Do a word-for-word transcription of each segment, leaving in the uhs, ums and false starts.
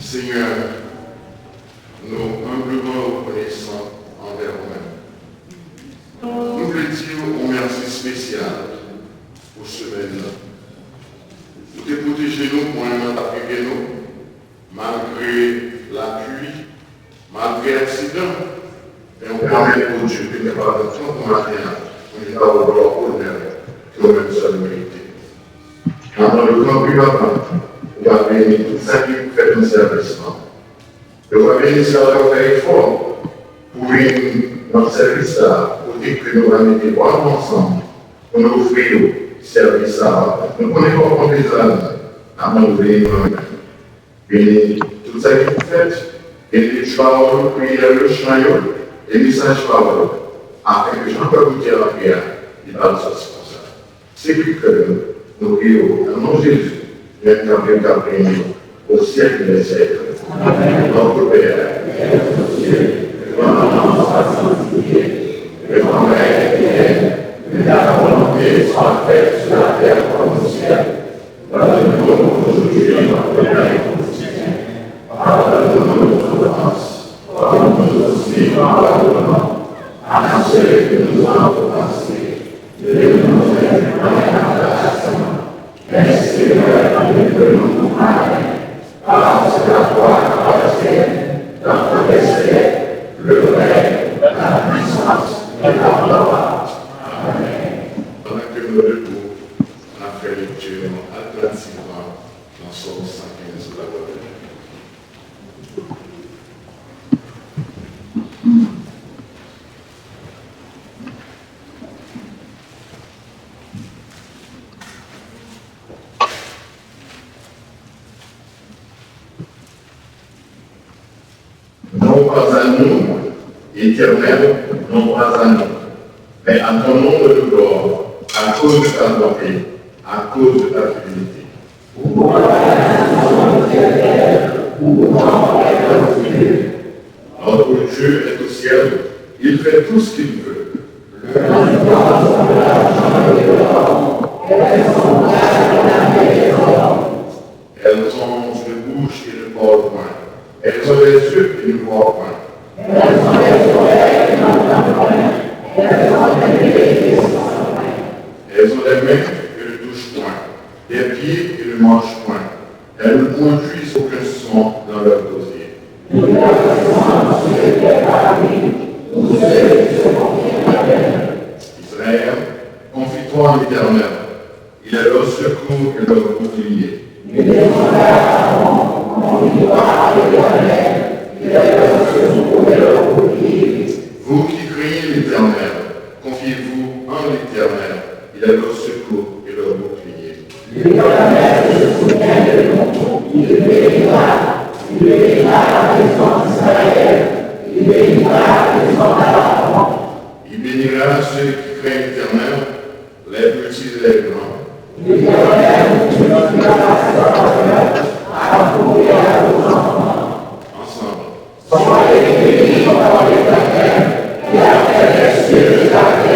Senyè, nou enbleman rekonesan anvè ou menm. Nou vle di w yon mèsi espesyal pou semèn nan. Ou te pwoteje nou pou enn nan t ap rive nou, malgre lapli, malgre aksidan, men ou pèmèt, o Dye, ke nou kapab pran pou maten an, pou nou ta ba w glwa, onè ke ou menm sèl merite. N ap mande w, tanpri, Papa, ou va beni tout sa ki pou fèt nan sèvis lan. Yo va beni sa yo fè efò pou vin nan sèvis sa a, kote ke nou va mete kò nou ansanm pou nou ofri yo sèvis sa a. Nou konnen kò konn deja la, n ap mande w beni nou menm. Beni tout sa ki pou fèt, beni lit pawòl ou, priyè yo, chan yo, e mesaj pawòl ou, afenke jan pèp ou ki ap antre a, li pa resòti konsa. Se kri kè nou, nou priye w, nan non Jezi, menm k ap viv, k ap renye o syèk dè syèk. Nòtre Pè, ke non w santifye, ke non w règne, ke ta volonte swa fèt sou latè kòm o syèl. Padone nou jodi nòt pèn kotidyen. Padone nou nos ofans, kòm nou osi nou padone a sila ki nos a ofanse. Pandan ke nou debou, n ap fè lekti nou attantivman nan Sòm san kenz la. Non pas à nous, Éternel, non pas à nous, mais à ton ombre de gloire, à cause de ta bonté, à cause de ta fidélité. Notre Dieu est au ciel, il fait tout ce qu'il veut. Elles ont une bouche et ne parlent point. Elles ont des yeux et ne voient point. Elles ont des mains et ne touchent point, des pieds et ne marchent point. Elles ne produisent aucun son dans leur gosier. Israël, confie-toi en l'Éternel. Il est leur secours et leur bouclier. Vous qui craignez l'Éternel, confiez-vous en l'Éternel. Il est leur secours et leur bouclier. Il bénira ceux qui craignent l'Éternel, les petits et les grands. Ensemble. Soyez bénis par l'Éternel, qui a fait les cieux et la terre.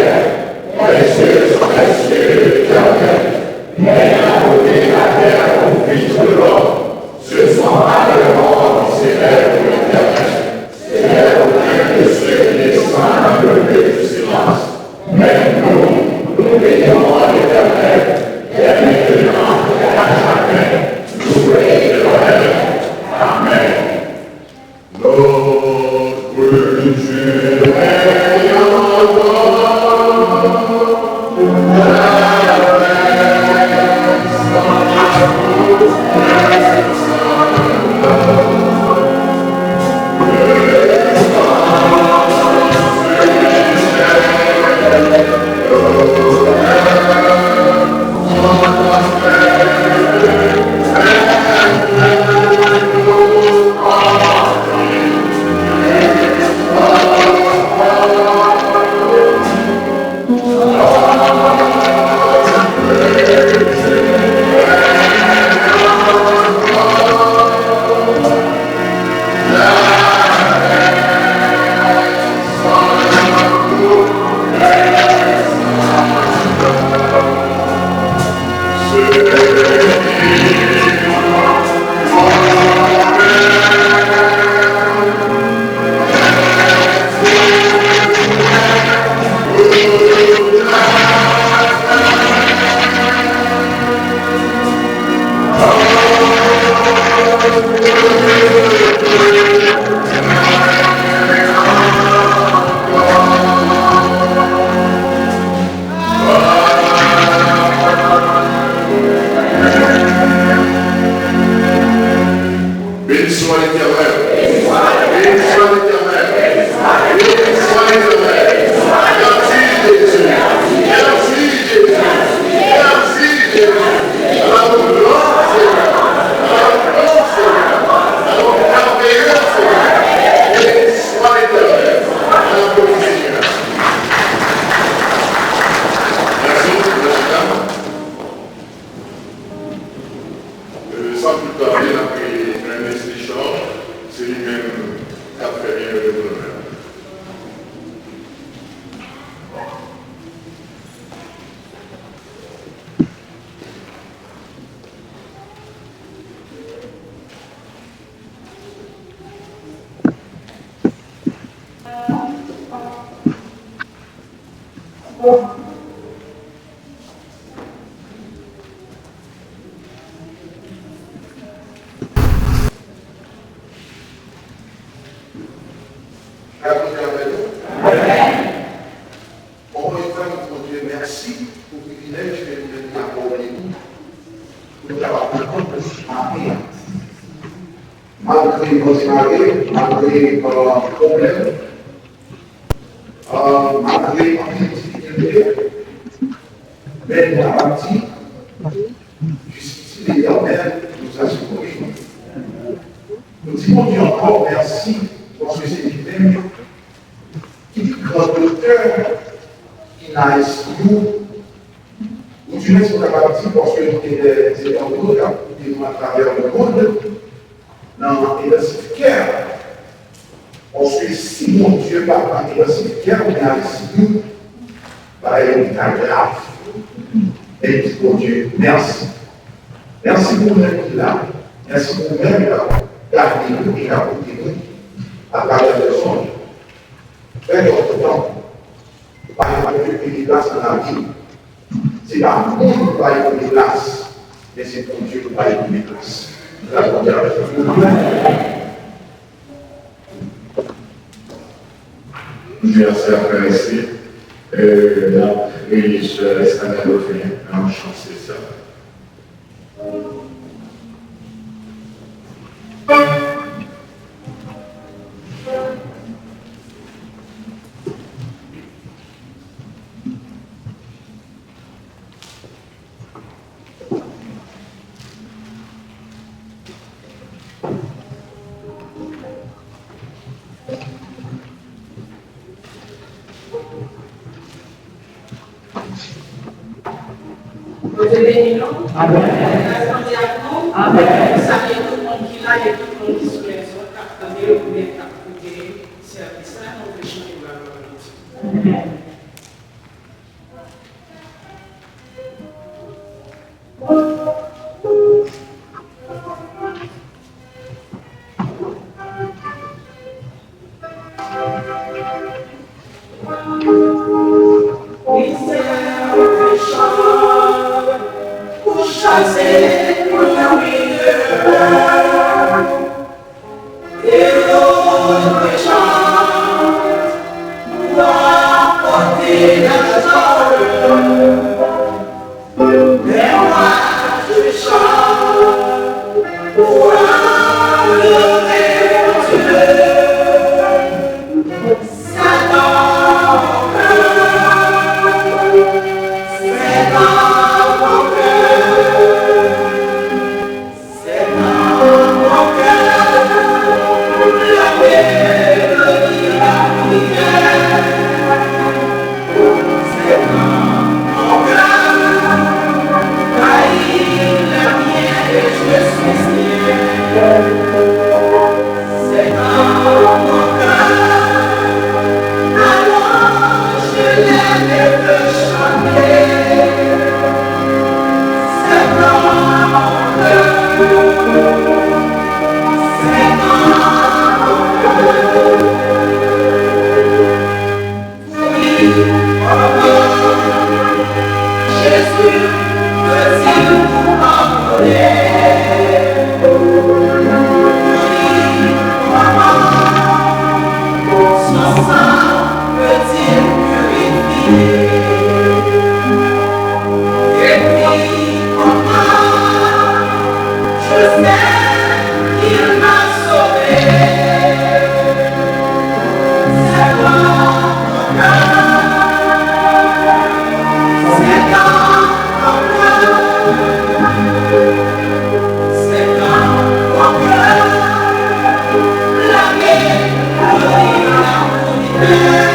Amen. Amen. Bon, nou di Bondye mèsi pou privilèj ke li menm li akòde nou pou nou kapab pran kont maten an. Malgre nou te mare, malgre, euh, pwoblèm, euh, malgre anpil difikilte, men nou kapab di, Jusqu'ici, l'Éternel nous a secourus. Nou di Bondye ankò mèsi, paske se li menm ki pi gran doktè ki nan I C U, ou di mwen, si nou kapab di, paske nou te fè de zanmi k ap koute nou atravè lemonn nan intensive care. Paske si Bondye pa pran intensive care oubyen I C U, bagay yo ta grav. Men nou di Bondye mèsi. Mèsi pou ou menm ki la. Mèsi pou ou menm k ap gade nou e k ap koute nou atravè lèzond. Frè, yo kontan. Ou pa gen Bondye ki gen plas nan lavi w. Se pa moun ki pa gen plas, men se Bondye ki pa gen plas. N ap Bondye avèk nou. Mèsi a frè isi. Euh, n ap rele sè Esther Delphin nan yon chan espesyal. Bondye beni nou. Amèn. Gras Bondye ak nou. Amèn. Nou salye tout moun ki la e tout moun ki sou lèzon k ap tande oubyen k ap koute sèvis la. Nou vle chante glwa pou Bondye. Amèn.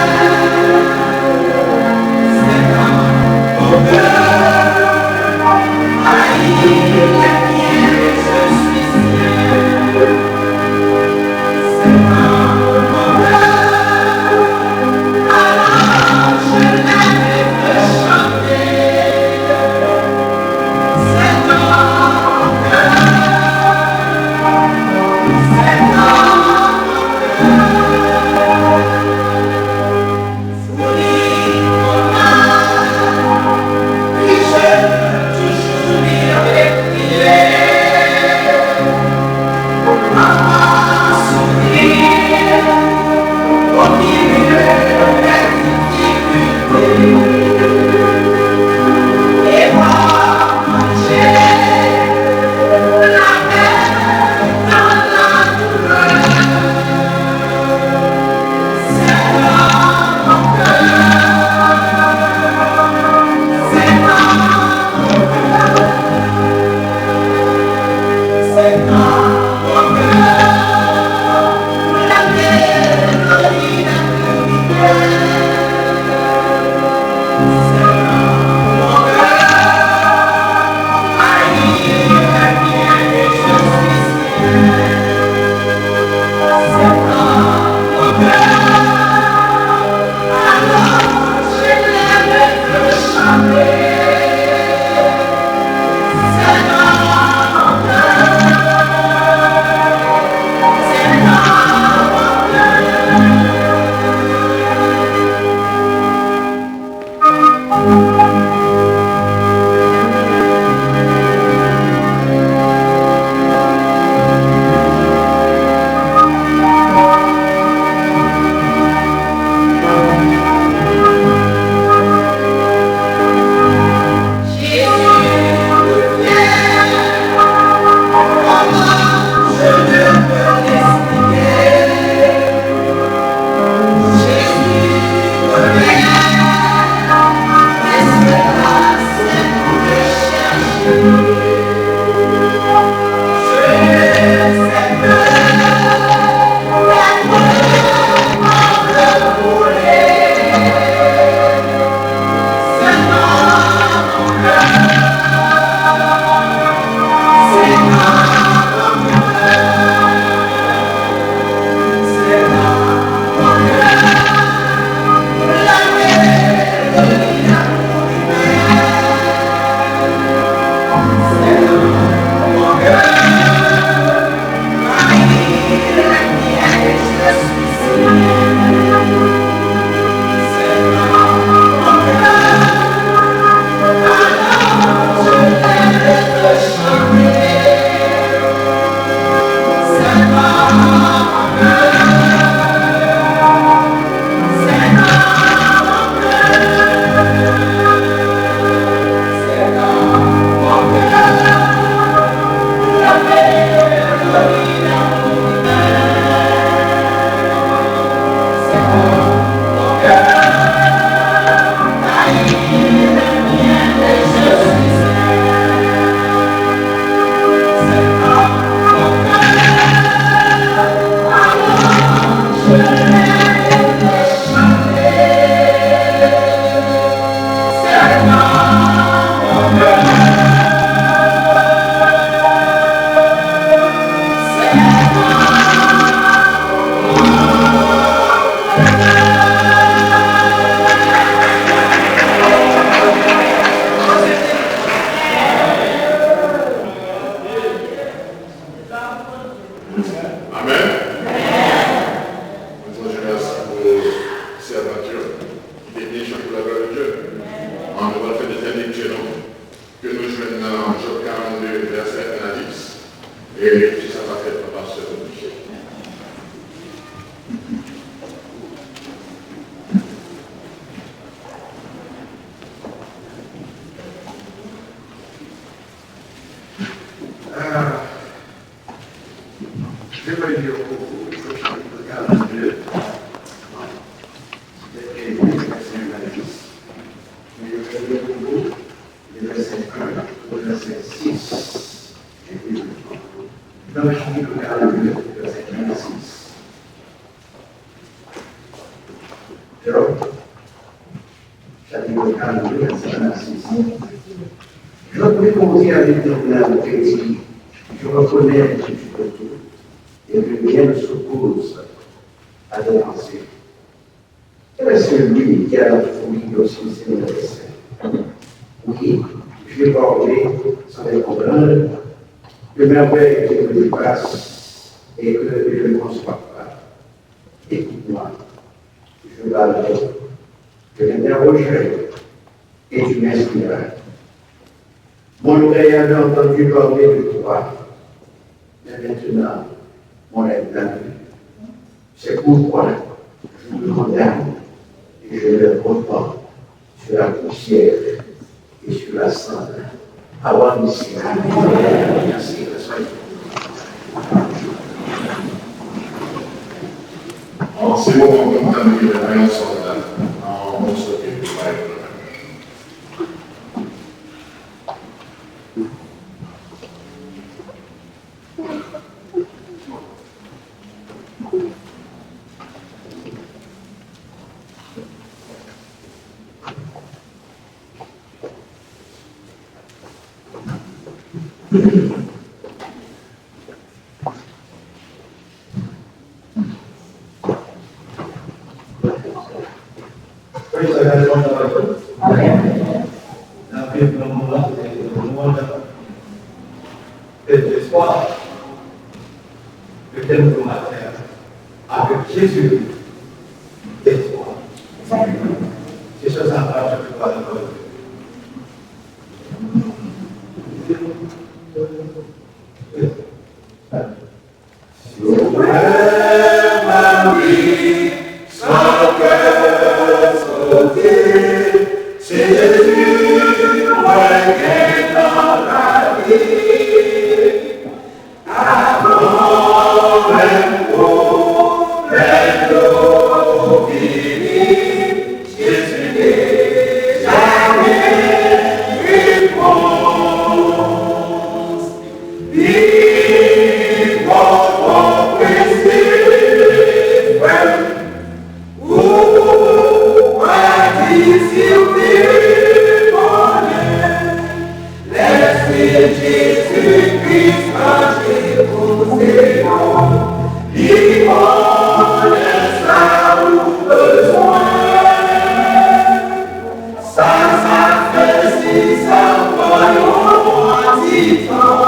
Nou pral fè dezyèm lekti nou, ke nou jwenn nan Jòb karannde, vèsè en a dis, e lekti sa va fèt pa pastè Michel. Ah, je vais lire pour vous le chapitre quarante-deux, verset un à dix. Mais je vais lire pour vous le verset un au verset six. Dans le chapitre quarante-deux, verset un à six. Job, chapitre quarante-deux, verset un à six. Job répondit à l'Éternel et dit, je reconnais que tu peux tout et que rien ne s'oppose à tes pensées. Quel est celui qui a la folie aussi séductrice ? Oui, j'ai parlé sans les comprendre, de merveilles que je dépasse et que je ne conçois pas. Écoute-moi, je parlerai, je t'interrogerai, et tu m'instruiras. Mon oreille avait entendu parler de toi, mais maintenant mon œil t'a vu. C'est pourquoi je me condamne et je me repens sur la poussière et sur la cendre. Awa, mesye. Mèsi. Bon, se moman pou nou tande yon sòlda, yon mòso ke nou bay pou nou. Praise the Lord. N ap viv nan moman kote lemonn pèdi espwa. Lemonn maten an, avèk Jezi, gen espwa. Se sèl sa k ap chanje pawòl Bondye. Sauveur ma vie, sans cœur sauvé, c'est Jésus, moi qui dans la vie. Avant même problème fini, Jésus n'est jamais réponse. Sa, sa fè si sa pran yon ti tan.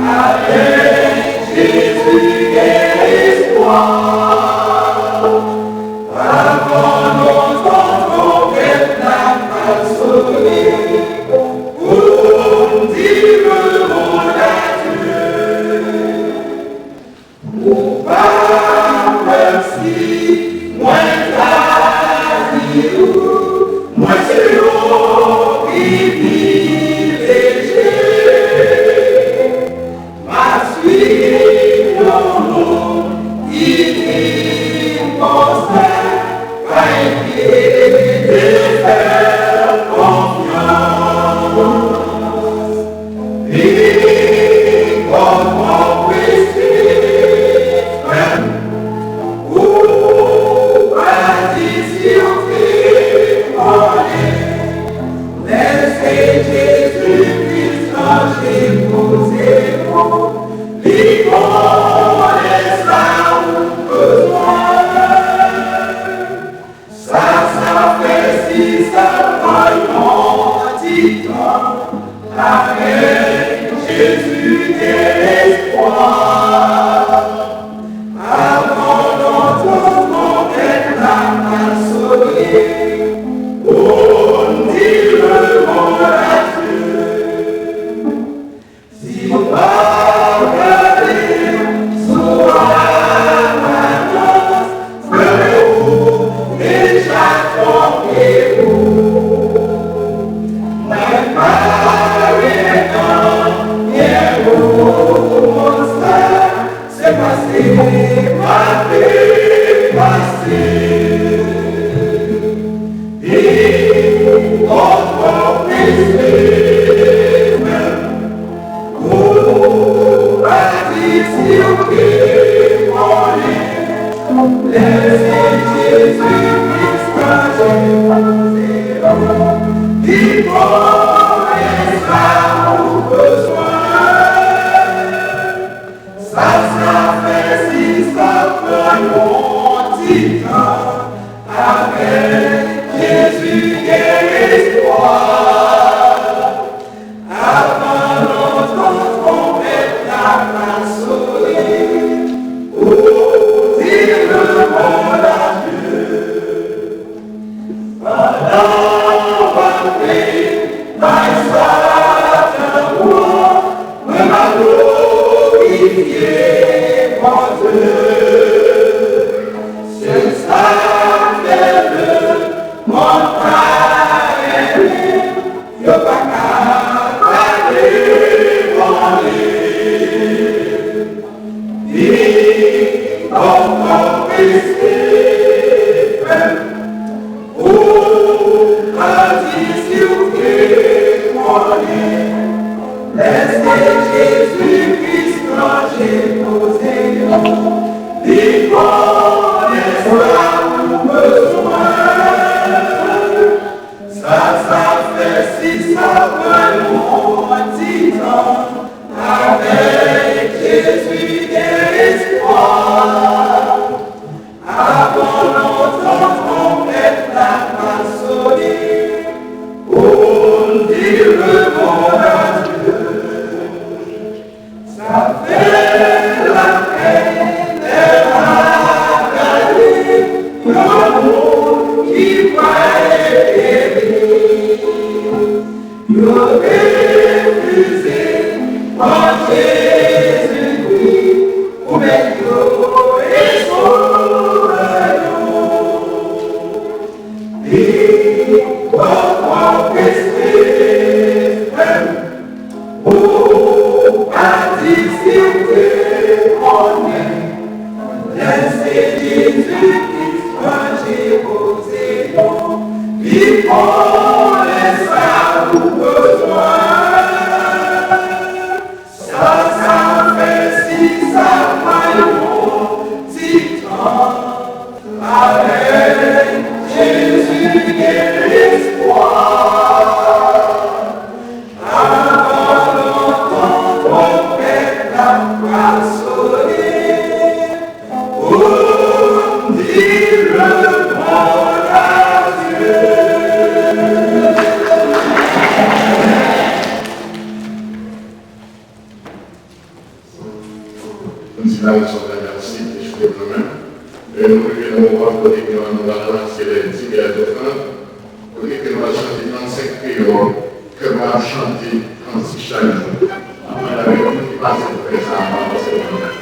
Avèk Jezi gen espwa. Avan lontan twonpèt la pral sone, pou n di lemonn adye. Ou pa kwè si mwen ta di ou, mwen se yon privileje. M ap swiv yon moun ki di m konsa, pa enkyete, fè m konfyans. Vini kòm yon Kris ki frè m, ou pa di si w te konnen. Men se Jezi Kris chanje koze w, li konnen sa ou bezwen. Sa, sa fè si sa pran yon ti tan, avèk Jezi gen espwa. Avan lontan twonpèt la pral sone, pou n di Sa, sa fè si sa pran yon ti tan, avèk Jezi gen espwa. Avan lontan twonpèt la va sone, pou di lemonn adye. Pandan w ap veye, bay Satan pran, mwen va glorifye Bondye. Se sa k fè lemonn pa renmen, yo pa ka pale bone. Li poko prese frè m, ou pa di si w te konnen, lè se Jezi Kris ranje koze yo, li konnen sa ou bezwen. Sa, sa fè si sa pran yon ti tan, avèk Jezi gen espwa. Avan lontan twonpèt la va sone, pou n di lemonn adye. Sa fè lapè lè m ap gade yon moun ki pral geri. Yo refize pran Jezikri pou mèt yo e sovè yo. Li poko prese frè m, ou pa di si w te konnen, lè se Jezi Kris ranje koze yo, li konnen sa ou bezwen. Sa, sa fè si sa pran yon ti tan, avèk Jezi gen espwa. Avan lontan twonpèt la va sone, pou n di lemonn adye. Nou di Larisi yon gran mèsi, li chita kanmenm. E nou rive nan moman kote ke nou va ranmase lè di lè dofran, kote ke nou va chante trannsenk kreyòl, ke nou va chante kantik chak jou. Ann mande avèk nou ki pase pou fè sa, ann avanse pou nou.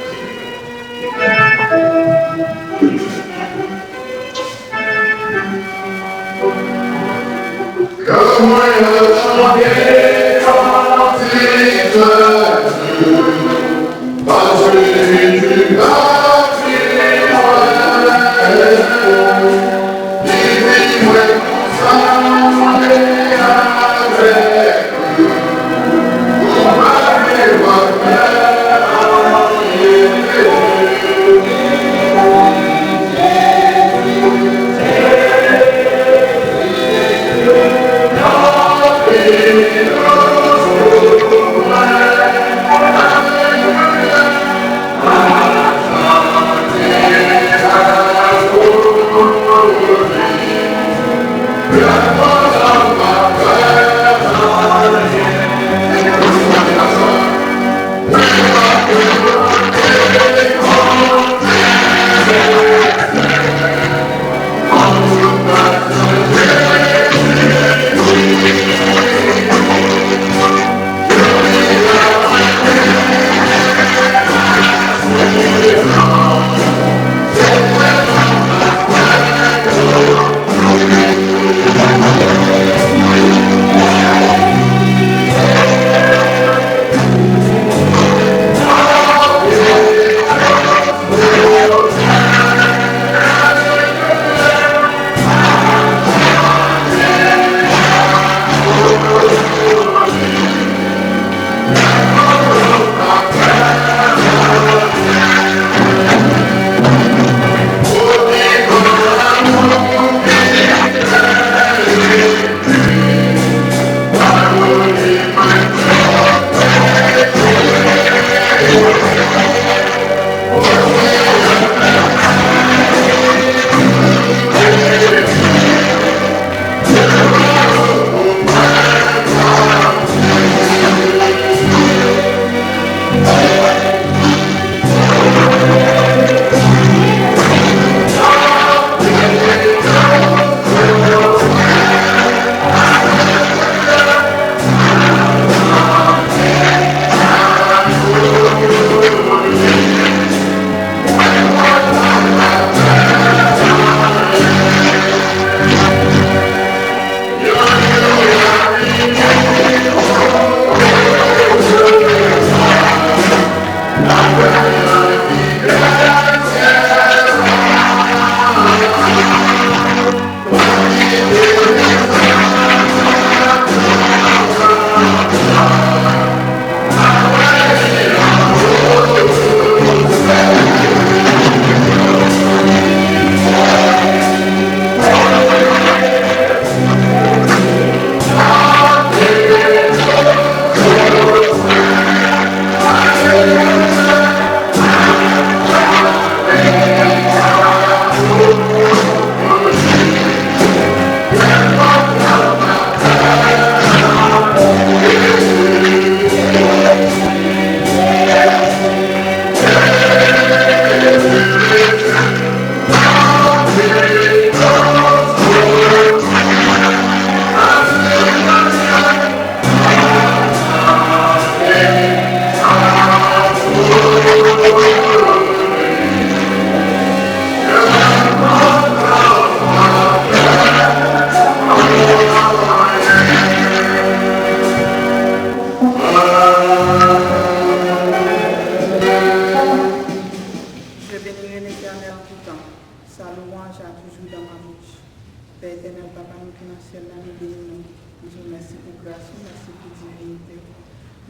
Papa nou ki nan syèl la, nou beni w. Nou di w mèsi pou gras ou, mèsi pou divinite w.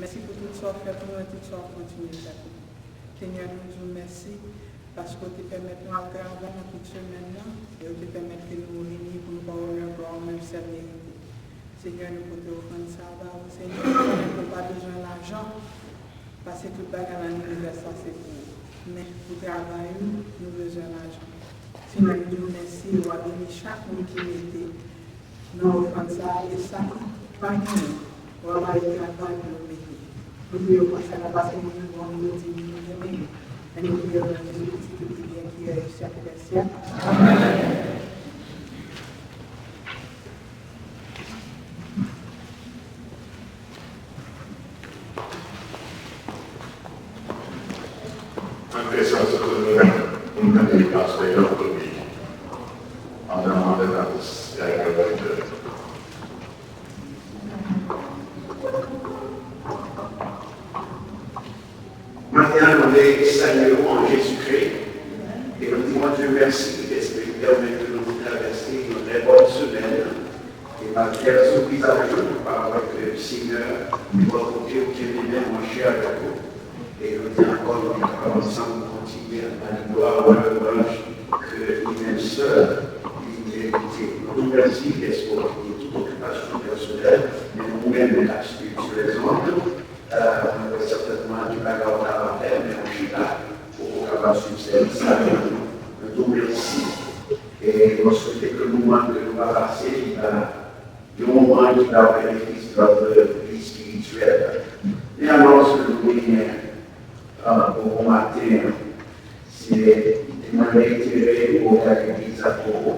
Mèsi pou tout sa w fè pou nou e tout sa w ap kontinye fè pou nou. Senyè, nou di w mèsi paske w te pèmèt nou al travay nan tout semèn nan e w te pèmèt ke nou reyini pou nou ba w onè, glwa ou menm sèl merite. Senyè, nou pote ofrann sa a ba ou, Senyè, nou konnen ke w pa bezwen lajan, paske tout bagay nan linivè sa se pou ou. Men, pou travay ou, nou bezwen lajan. Senyè, nou di w mèsi, w a beni chak moun ki mete nan ofrann sa a, e sa ki pa genyen, w a ba yo travay pou yo mete. Nou priye w konsa, nan pase nou bon Bondye, nou renmen yo. E nou priye w nan non de Jezi ki tout ki byen, ki règne syèk dè syèk. Amèn. Mwen fè sa sou tout moun, pou m tande pastè Jean Claude. Ann nan mande nan Maten an, nou vle salye w an Jezikri e nou di Bondye mèsi ki te pèmèt nou travèse yon trè bòn semèn. E malgre soufri sa, nou pa wè ke Senyè, bò kote w kenbe men mwen chè avèk ou. E jodi ankò, nou te kapab ansanm kontinye ap ba li glwa, louanj ke li menm sèl li merite. Nou di w mèsi dèske w kite tout okipasyon pèsonèl, men nou menm, nou t ap swiv sou lèzond. Mwen kwè sètènman gen bagay w ta va fè, men ou chita pou ou kapab swiv sèvis la avèk nou. Nou di w mèsi. E nou swete ke moman ke nou va pase, li va yon moman ki va benefisye lòt vi espirityèl. Men alòske nou genyen, ah, pou bon maten an, se li te mande enterè pou w gade legliz la pou ou.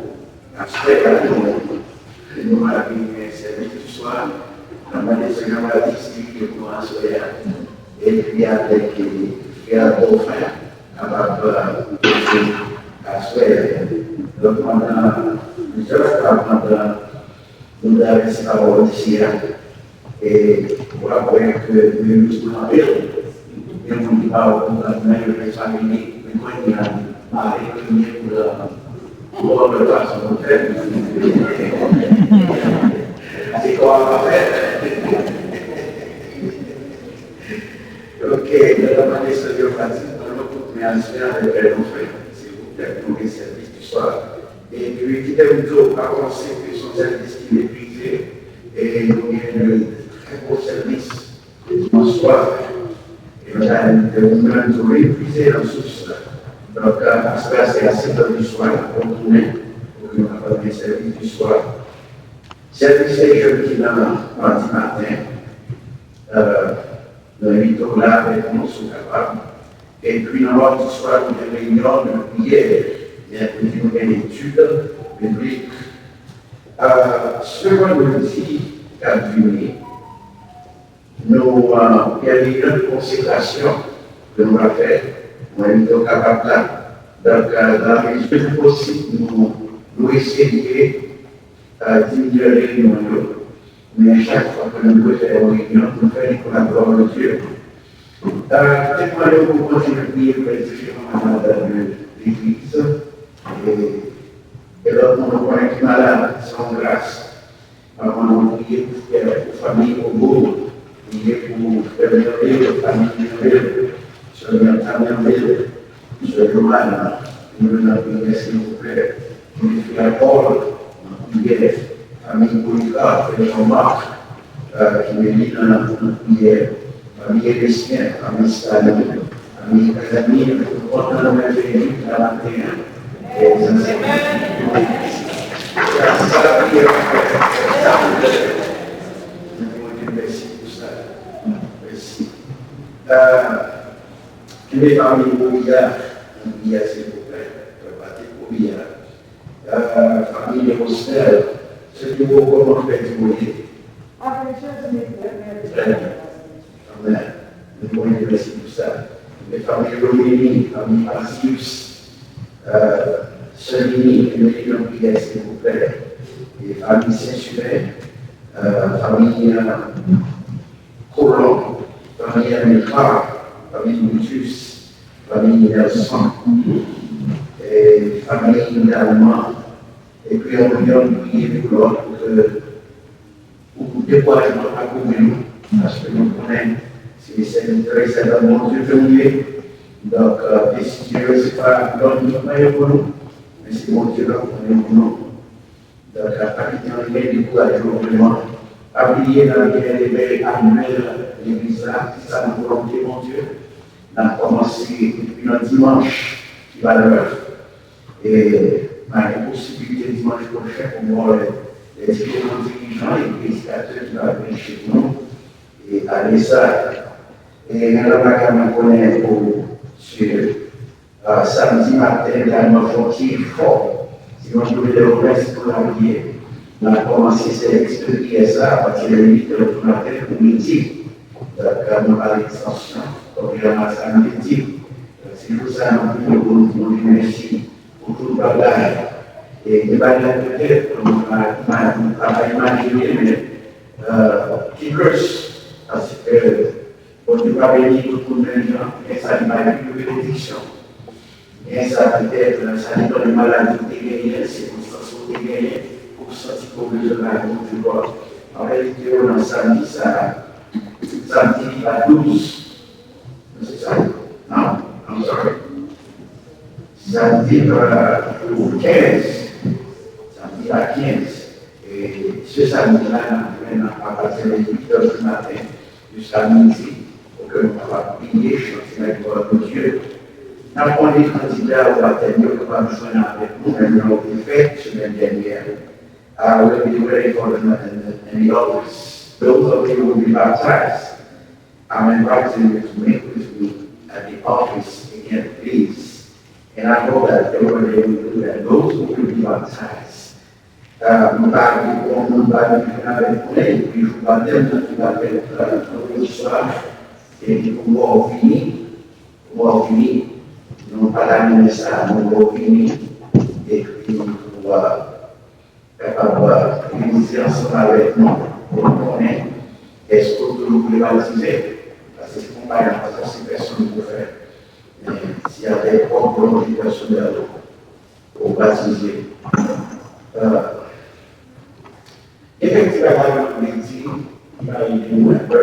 Aswè a, nou, nou va genyen sèvis di swa. N ap mande Senyè Baptis li pou nou aswè a. Epi avèk, eh, frè Dauphin, kapab, eh, aswè a. Donk, pandan, plizyè fwa, pandan nou travèse pawòl isi a, e w ap wè ke yo toujou kanpe. Gen moun ki pa wè konprann, men yo te sa vini, men kounye a, mare premye kou la. Bon, le fason pou fè. Se kò a pa fè. Ok, nou ta mande sè Dyofatis ban nou kout men aswè a avèk Pè Dauphin, silvouplè, pou nou gen sèvis di swa. Epi, kite m di w, pa panse ke se yon sèvis ki meprize, e nou gen de trè gwo sèvis dimanch swa. E nou ta envite ou menm tou meprize nan sous la. Donk, aswè a se a sèt è di swa, pou nou tounen, pou ke nou kapab gen sèvis di swa. Sèvis de jèn ki nan madi maten, euh, nou envite w la avèk nou, si w kapab. Epi, nan madi swa, nou gen reyinyon de priyè. Mèkredi, nou gen etid biblik. Euh, se vandredi k ap vini, nou, euh, gen reyinyon de konsekrasyon ke nou va fè. Mwen, nou kapab la. Donk, euh, nan mezi posib, nou, nou eseye, euh, diminye reyinyon yo. Men chak fwa ke nou dwe fè yon reyinyon, nou fè li pou laglwa de Dye. Euh, kite m mande w pou w kontinye priye pou lè diferan madanm de legliz. E, e lòt moun nou konnen ki malad, se yon gras. Mwen, mwen priye pou, pou fanmi Bobo, priye pou frè Mèvil, fanmi Mèvil, sè Mèvil, sè Joanne, nou nan priyè, silvouplè. Priye frè Paul, nan priyè. Fanmi Polycarpe, frè Jean-Marc, euh, ki meri nan, nan priyè. Fanmi Elesyen, fanmi Stanley, fanmi Kazimir, nou kontan nou mèt vini la maten an. E sa se, sa se lapriyè. Nou di Bondye mèsi pou sa. Mèsi. Euh, kenbe fanmi Bobi a, nan priyè, silvouplè. Pati Bobi a. Euh, fanmi Rosnel, se pi gwo kòman fè di Bondye. Avèk Jezi, nou prè. Trè byen. Amèn. Nou Bondye mèsi pou sa. Men fanmi Romini, fanmi Asius, euh, sè Nini, nou mete nan priyè, silvouplè. E fanmi Sensimen, euh, fanmi, euh, Kolon, fanmi Amilcar, fanmi Brutus, fanmi Nelson, e fanmi Dalman, Epi an priye youn pou lòt pou ke pou dekourajman pa kouvri nou, paske nou konnen se sèvitè e sèvant Bondye ke nou ye. Donk, desizyon yo, se pa lòm ki pran yo pou nou, men se Bondye k ap pran yo pou nou. Donk, pa kite anyen dekouraje w vreman. Pa bliye, n ap gen revèy anyèl legliz la, si sa nan volonte Bondye. N ap kòmanse depi nan dimanch ki va nèf. E, malgre posibilite dimanch pwochen pou m wè lè diferan dirijan e predikatè ki va preche pou nou. E, ale sa. E, gen lòt bagay mwen konnen pou se, a, samdi maten, egalman fè yon ti efò. Se yon jounen de repens pou lapriyè. N ap kòmanse sèvis de priyè sa apati de uit è di maten pou midi. Donk, nou pale ekstansyon, kontrèman a sa m te di. Donk, se jou sa n ap priye pou nou, pou nou di mèsi pou tout bagay. E gen bagay petèt, nou pa, nou pa imajine, men, euh, ki plis, paske Bondye pa beni tout moun menm jan, men sa li bay pli benediksyon. Gen sa petèt, sa depann de maladi ou te genyen, sikonstans ou te genyen, ou santi ke w bezwen bay Bondye glwa. Mwen envite w nan samdi sa, samdi ki pa douz. Se sa. Non, I'm sorry. Samdi, euh, kenz. Samdi a kenz. E se samdi la, n ap jwenn apati de uit è di maten. Jiska midi, pou ke nou kapab priye, chante nan glwa de Dye. N ap mande kandida o batèm yo kapab jwenn avèk nou, menm jan yo te fè semèn dènyè. I will be ready for them in the, in the office. Those of you who will be baptized, I'm inviting you to meet with me at the office again, please. And I hope that everybody will do that. Those who will be baptized, Ah, m pa di pou yon moun pa vin jwenn avèk mwen, epi jou batèm nan ki batèm nan lè swa, epi pou mò vini, pou mò vini, nou pa ta renmen sa, nou mò vini, epi pou, ah, kapab, ah, vin di ansanm avèk nou, pou nou konnen èske w toujou vle batize, paske se konpayi an, paske se pèsonn pou fè, men se avèk pwòp volonte pèsonèl ou. Ou batize. Euh, gen kèk ti bagay mwen vle di, ki va ede nou enpe.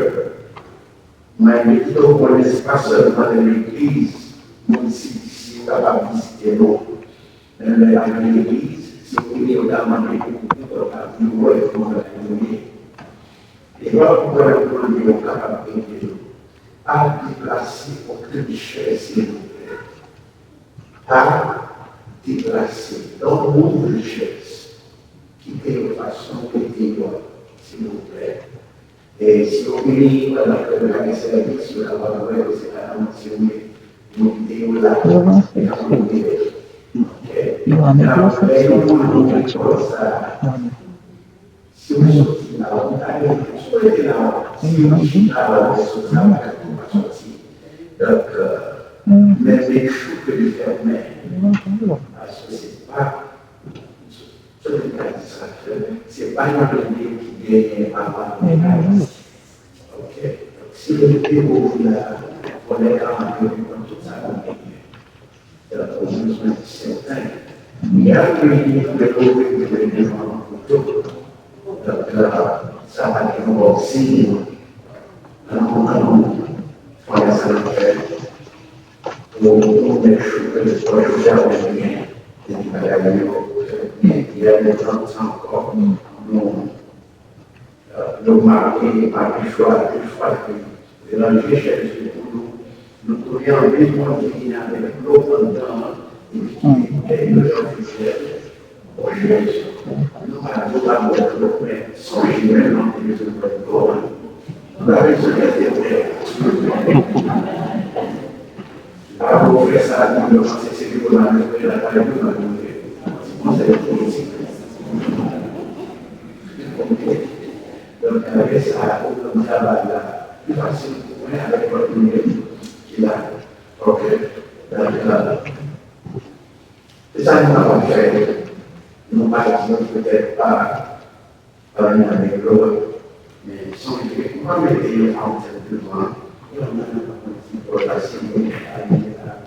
Mwen vle kite w konnen se pa sèlman nan legliz, moun C D C yo kapab vizite nou. Menm lè pa gen legliz, se kounye yo ta mande pou koute kò ta pou yo wè kòman bagay yo ye. E lòt pwoblèm kounye yo kapab ede nou. Pa deplase okenn chèz, silvouplè. Pa deplase. Don't move the chairs. Kite yo fason w mete yo a, silvouplè. E si yo vini pandan ke nou pa gen sèvis, yo kapab wè ke se pa nan manti nou ye. Nou kite yo la. Yo ranse, yo ranse. Yo ranse. Lè yon moun mouri konsa, Si w soti la, ou ta gen, si w rete la, si w chita la, ou soti la, ou pa soti. Donk, euh, men make sure ke li fèmen. Paske se pa, se li ka di sa, se pa yon lide ki genyen apa. Ok? Donk, si w rete pou ou la, konnen ka antre nan tout sa nou genyen. Donk, ou bezwen sèten. Lè apre li, lè ou vle, lè devan an foto. Donk, sa pa te yon bon siy. An nou, an nou, fè sa nou fè. Pou nou make sure ke lespwa jodi a ou byen. Epi bagay yo fèt byen. Yè nou pran tan ankò. Nou Nou make pa pi chwa, pi chwa, pi relanje chèz yo pou nou. Nou tounen anpil moun ki vini avèk dlo anndan an, epi ki te bouke yo jan fizyèl. Bon, Jezi, nou pa di w pa bwè dlo, men sonje menm nan te bezwen bwè dlo a. Nou pa bezwen mete dlo. Apre w fè sa, nou panse se li pou nan mete lakay nou, nan mete ti konsèy politik. Donk, avèk sa, ou konn travay la pi fasil pou mwen avèk lòt moun yo ki la. Ok. Donk, euh, se sa nou kapab fè. Nou pa di nou petèt pa, pa vin avèk lòt, men sonje, nou pa mete yon fountain devan, yon moun nan pa konn si pòt la, si moun nan pa vin la,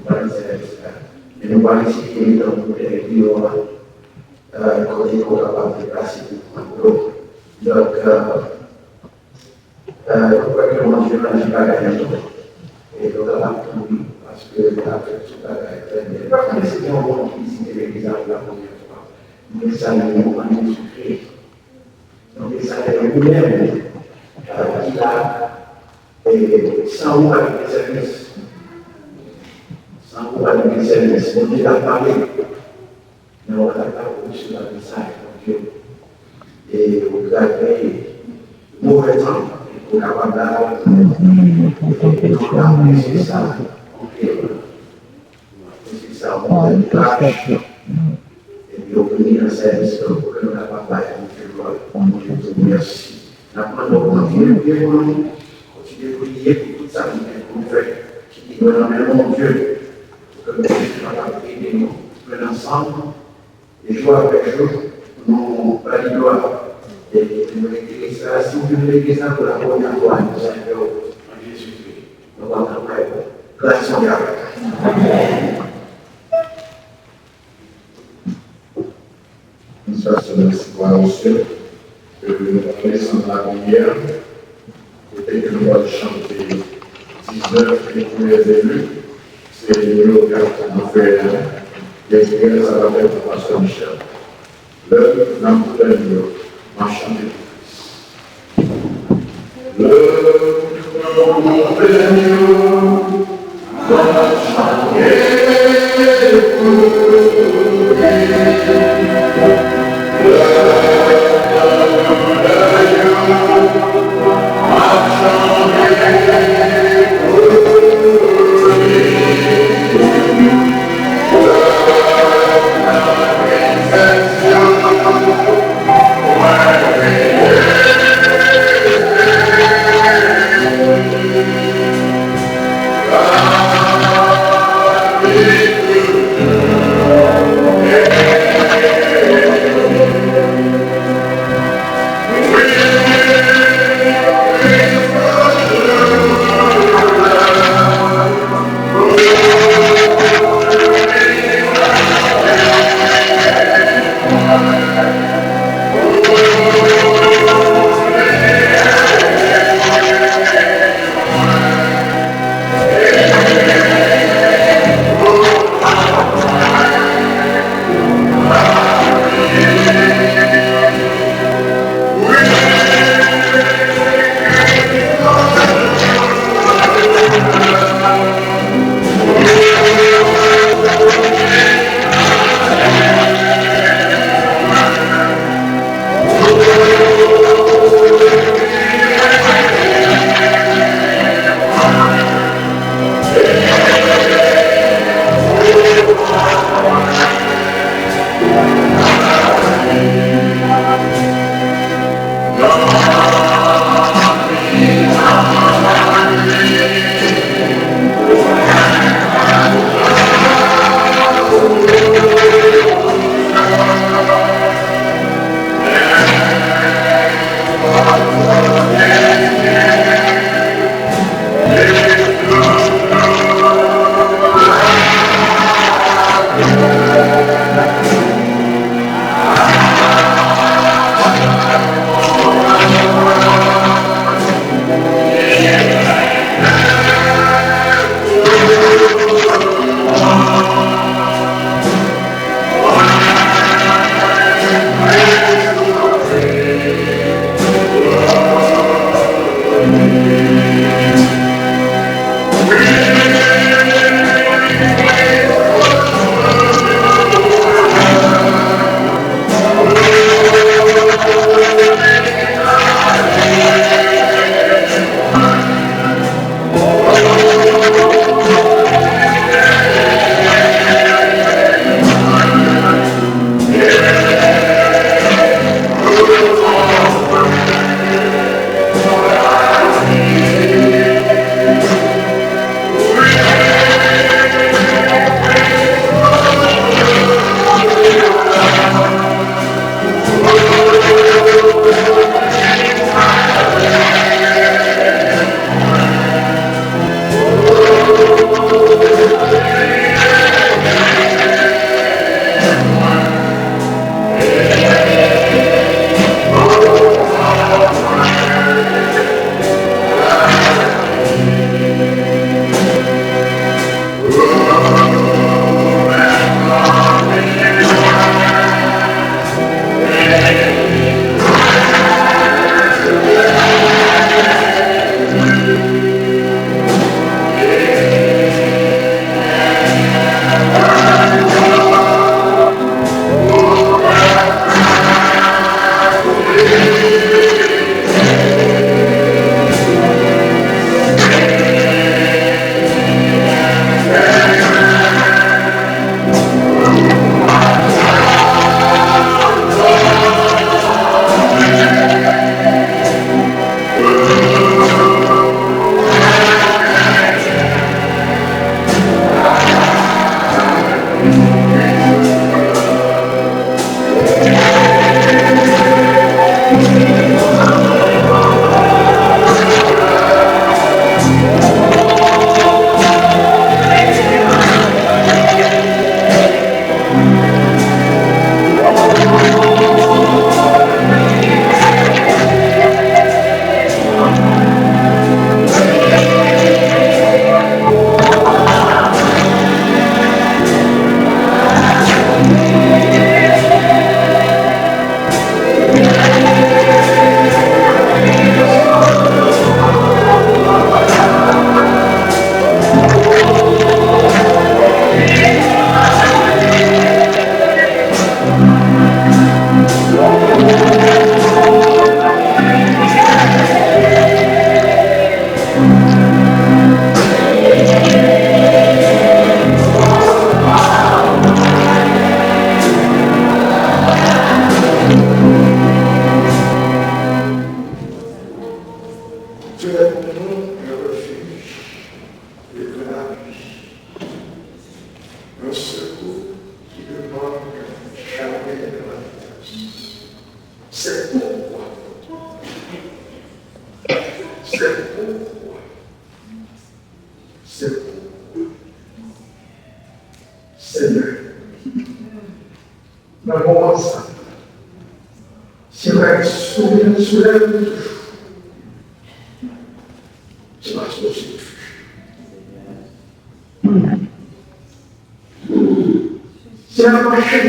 pa vin sèvis la. Men nou pa eseye tankou lè deyò a. euh, kote ke w kapab deplase pou pran dlo. Donk, euh, euh, nou kwè ke Bondye rann bagay yo. E nou kapab kouri, paske l ap fè tout bagay trè byen. Nou pa konnen si se yon moun ki vizite legliz la pou la premyè fwa. Nou salye w an Jezikri. Donk, e sa se li menm, euh, ki la, e, san ou pa gen sèvis. San ou pa gen sèvis. Bondye ka pale, men ou pa ta ka resevwa mesaj Bondye. E ou gade movè tan, ou kapab la, e nou apresye sa anpil. Se sa, on tèl tach. Epi yo vini nan sèvis lan pou ke nou kapab bay Bondye glwa. Bondye di w mèsi. N ap mande w kontinye priye pou nou, kontinye priye pou tout sa nou gen pou nou fè, ki pi lwen nan men Bondye, pou ke Bondye kapab ede nou jwenn ansanm, e jou apre jou, nou ba li glwa. E nou legliz la, si w vin legliz la pou la premyè fwa, nou salye w an Jezikri. Nou kontan wè w. Gras Bondye avèk ou. Sa se mèsi pou anonsyon. Ke nou desann lapriyè. Kote ke nou pral chante diznèf, les premiers élus. Se nimewo kat nou fè a. Lespri sa va fè pou pastè Michel. Lè n ap goumen yo, m ap chante pou Kris. Lè n ap goumen yo, m ap chante pou Kris. Lè n ap goumen yo, m ap chante pou Kris. Se pou ou. Se pou ou. Senyè, nan moman sa, se pa yon soulè, soulè nou toujou. Se pa yon soulè. Se nan mache.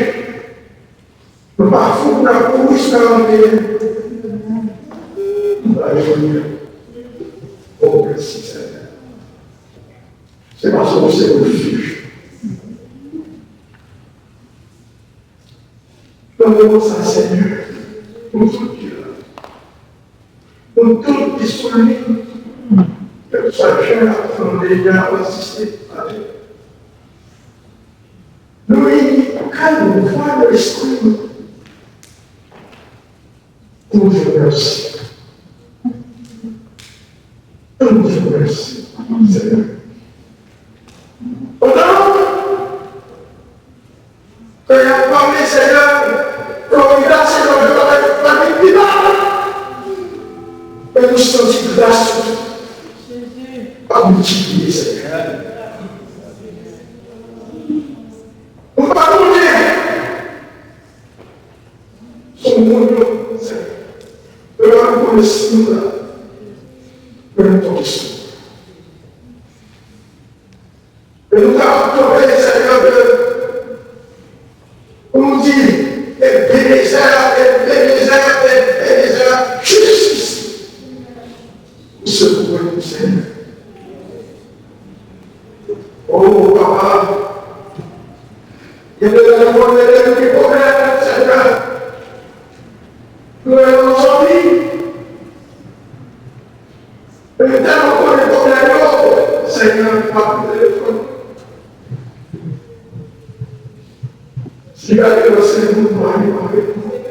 Nou pa fout nan kous nan anyen. Nou pa jwenn o prensip Senyè. Se paske w se refij. Nan moman sa, Senyè, nou tout ki la, nou tout disponib, kèlkeswa jan n ap tande, n ap asiste. Nou ini kè nou, vwa nou, lespri nou. Ann di w mèsi. Ann di w mèsi, Senyè. Pandan ke y ap pale, Senyè, Florida, Senyè, yo pa, pa vin pi mal. Men nou santi gras ou ap miltipliye, Senyè. Nou pa konnen. Sou moun yo, Senyè. Yo pa konnen si nou la. Men nou konte sou ou. E nou kapab kanpe, Senyè, ke pou nou di, Ebenezè, Ebenezè, Ebenezè, jis isi. Ou se pou mwen, Senyè. O, Papa, gen de lè nou konn rele nou gen pwoblèm, Senyè. Nou rele nou zanmi. Men tèlman konnen pwoblèm yo, Senyè, pa pran telefòn. Si gade nan se moun mari avèk mwen.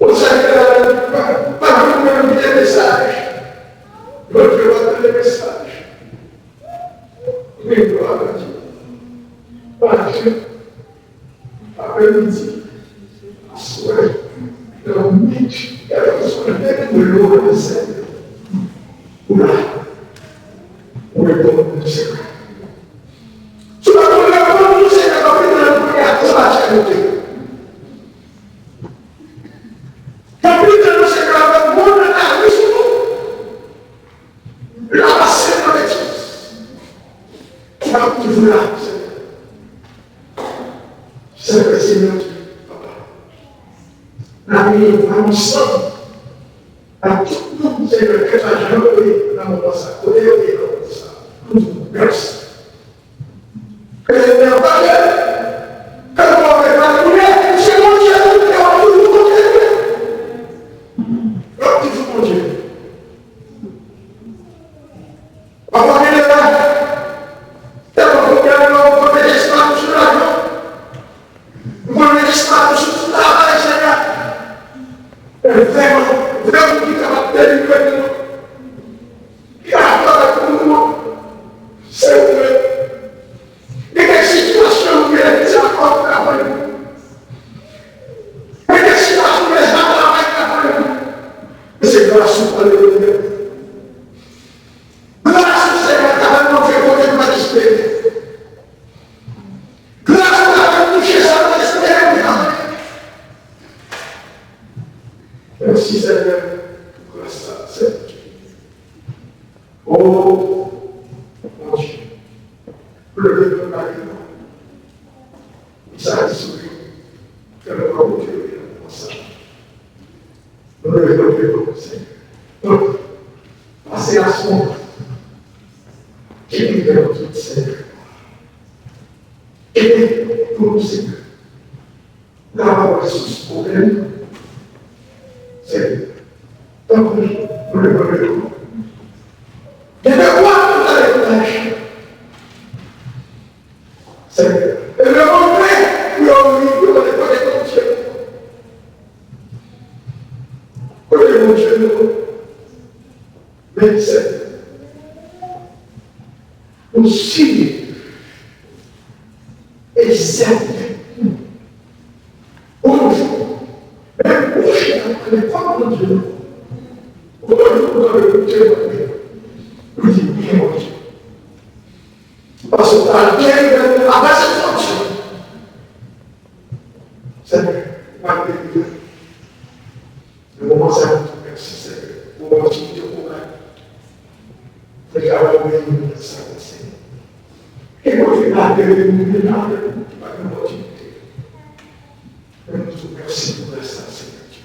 Ou sa ki la, pa, pa vin mwen kite mesaj. Bondye pa tande mesaj. Men glwa a Dye. Paske aprèmidi, aswè, nan nwit, kèlkeswa lè ou leve, Senyè, ou la, ou reponn nou, Senyè. Si w pa konn reponn nou, Senyè, kanpe nan nou kounye a, konn mache kote. Kanpe nan nou, Senyè, avèk moun nan lari sou nou. L ap pase nan betiz. L ap toujou la, Senyè. Senyè, Senyè, Papa. N ap vini ansanm ak tout moun, Senyè, kèlkeswa jan yo ye nan moman sa, kote yo ye nan moman sa. Pou nou di w mèsi. Ke Senyè pale, ke nou pale pou nou, se Bondye nou ye, w ap toujou Bondye nou ye. W ap toujou Bondye nou ye. Papa, gen de lè, tèlman pwoblèm yo, ou konn mete espwa nou sou lajan. Ou konn mete espwa nou sou travay, Senyè. E vrèman, vrèman ki kapab delivre nou, ki kapab travay pou nou, se ou menm. Gen kèk sitiyasyon nou genlè ki se akò travay nou. Gen kèk sitiyasyon nou genlè travay travay nou. Men se gras ou, alelouya. Gras ou, Senyè, travay nou fè kote nou pa t espere. Gras ou, travay nou touche sa nou pa t espere pou travay. Mèsi, Senyè, pou gras sa, Senyè. O Bondye, nou leve nou nan men w. Sa di sou li, ke nou pran Bondye yo nan moman sa. Nou leve nou, Senyè. Donk, pase aswè, ki rive nou tout, Senyè. Ede pou nou, Senyè. N ap wè sous pwoblèm. Se tankou nou leve nou. Gen de fwa nou ta dekouraje. Se e lè mwen vle pou yo ri, pou yo mande kote Bondye nou. Kote Bondye nou. Men se yon siy. Egzakte. Yon jou, menm bouch la pale kòm Bondye. Ou di, "Byen, Bondye." Paske w pral delibre nou avèk Bondye. Senyè, w pral delivre. Nan moman sa a, nou di w mèsi, Senyè, pou opòtinite w bay. Fè travay ou menm nan sa, Senyè. E Bondye, pa delivre nou, men pa delivre nou, ki pa gen opòtinite. Men nou di w mèsi pou gras la, Senyè Dye.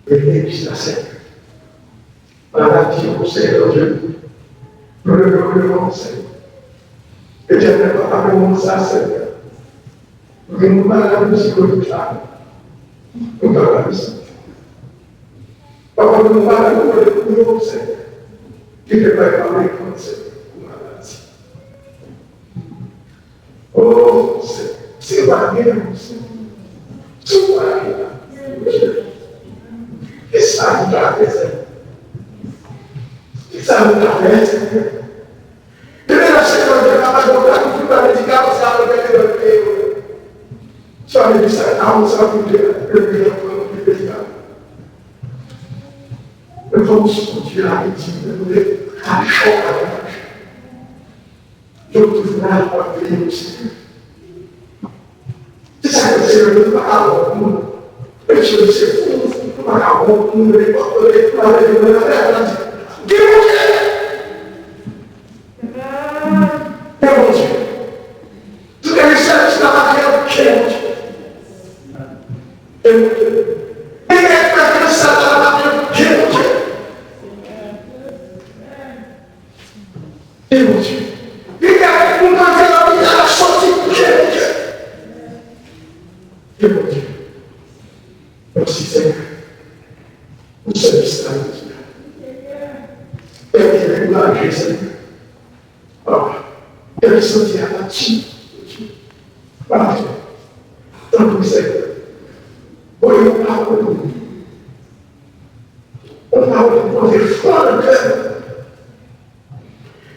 Beni legliz la, Senyè. Maladi yo, Senyè Dye, nou leve yo devan w, Senyè. Etènèl Papa, nan moman sa a, Senyè, nou gen moun malad nan psikoloji la, nou pa la misye. Papa, nou malad, nou leve pou yo, Senyè. Ki te bay pale kont, Senyè, pou maladi. Oh, se, se pa gen, se, se pa gen. Kisa nou ta fè, Senyè? Kisa nou ta fè, Senyè? Depi lè Senyè Dye ka bay yon planifi medikal, se avèk Senyè Dye. Sa vle di sa, a yon sa pou de, de, de, de, medikal. Men fò nou sou Dye la, li di, nou dwe ale chòk avèk mache. Yo toujou la, yo ap veye nou, Senyè. Se sa k fè, Senyè, nou pa ka wont moun. Mesye, se fou, nou pa ka wont moun, nenpòt kote, nou ale, nou ale, nou di, "Gen Bondye! Gen Bondye!" Tout lè sèvis la pa gen, "Gen Bondye!" Gen Bondye! Gen Bondye! Gen Bondye! Gen Bondye. Gen Bondye. Gen Bondye. Gen Bondye. Mèsi, Senyè, pou sèvis la jodi a. Pèmèt nou ankouraje, Senyè. Papa, kè nou santi abati. Papa, tanpri, Senyè, voye yon pawòl pou nou. Yon pawòl pou pote fò nan kè nou.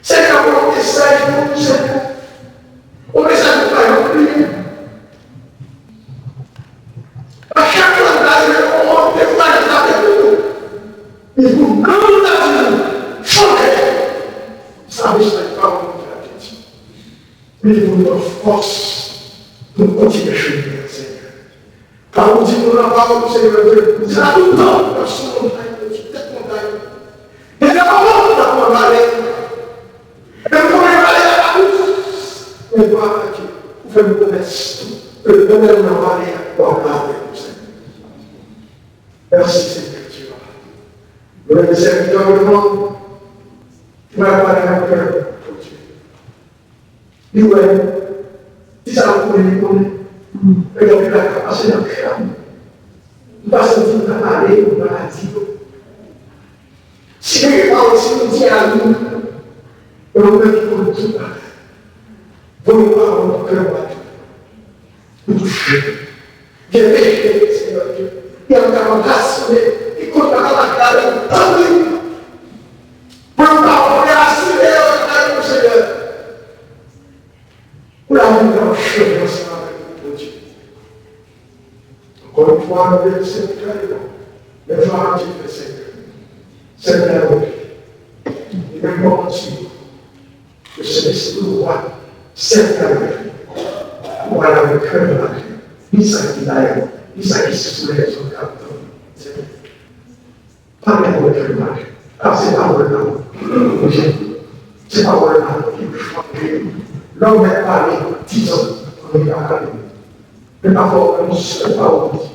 Senyè, voye yon mesaj pou nou, Senyè. Yon mesaj pou pa yon priye. A chak fwa n ta rive yon mesaj la te pou nou. Li pou nou ta di nou, chanje. Sa mesaj pa w nou te di. Li pou nou fòs pou nou kontinye chemen an, Senyè. Pawòl di nou nan pawòl ou, Senyè Dye, ou di la tout tan, w ap sou montay, ou sou tèt montay. Depi avan w t ap pran vale, menm kote vale a pa dous, men glwa a Dye, ou fè m pwomès tou, ke lè w nan vale a, w ap avèk nou, Senyè. Mèsi, Senyè Dye. Nou renmen sèvitè w devan w, ki pral pale nan kè nou, Bondye. Li wè, si sa l konnen, li konnen. Men gen anpil bagay k ap pase nan kè nou. Nou pa santi nou ka pale, nou pa ka di yo. Si nou gen pawòl, si nou di a nou, men ou menm ki konn tout bagay. Voye pawòl nan kè nou a tou. Pou touche. Gen peche, Senyè Dye, ki ap kapab rasanble, ki konn pa kapab gade, tanpri. Pou nou pa vle asire yo nan kay nou, Senyè. Pou lavi nou kapab chanje ansanm avèk ou, Bondye. Ankò yon fwa, nou leve sèvitè yo. Men fwa Bondye fè, Senyè. Sèvitè yo. Li menm kòmanse. Ke Sentespri ou a sèvi avèk li. Ou pale avèk kè nou la. Li sa ki la yo, li sa ki sou lèzòt k ap tann. Pale avèk kè nou la. Paske pawòl la, se pawòl la ki pou chanje. Lè w mèt pale, di sa w anvi pale. Men pafwa w gen yon sèl pawòl ou di.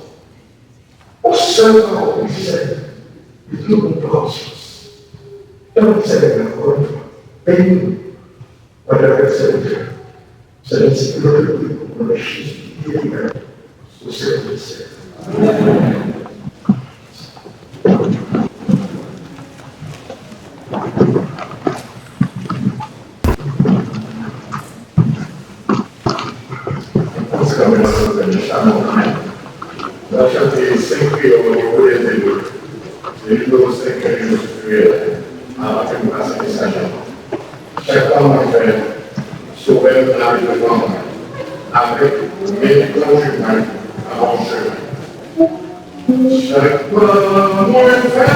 Yon sèl pawòl, wi, Senyè. Li toujou pou pran sens. E nou, Senyè, ankò yon fwa, beni nou. Pandan ke Senyè, Senyè, si nou priye pou nou, Jezi, li li menm, ou Senyè, Senyè. Ansanm avèk Santana Shalom, n ap chante senk kreyòl yo pou leve nou. Se nimewo senk kreyòl yo sou kreyòl. Avan ke nou pase mesaj la. Chak pa mwen fè, Sovè m lave devan mwen, avèk men konjwe mwen avan w chemen. Chak pa mwen fè,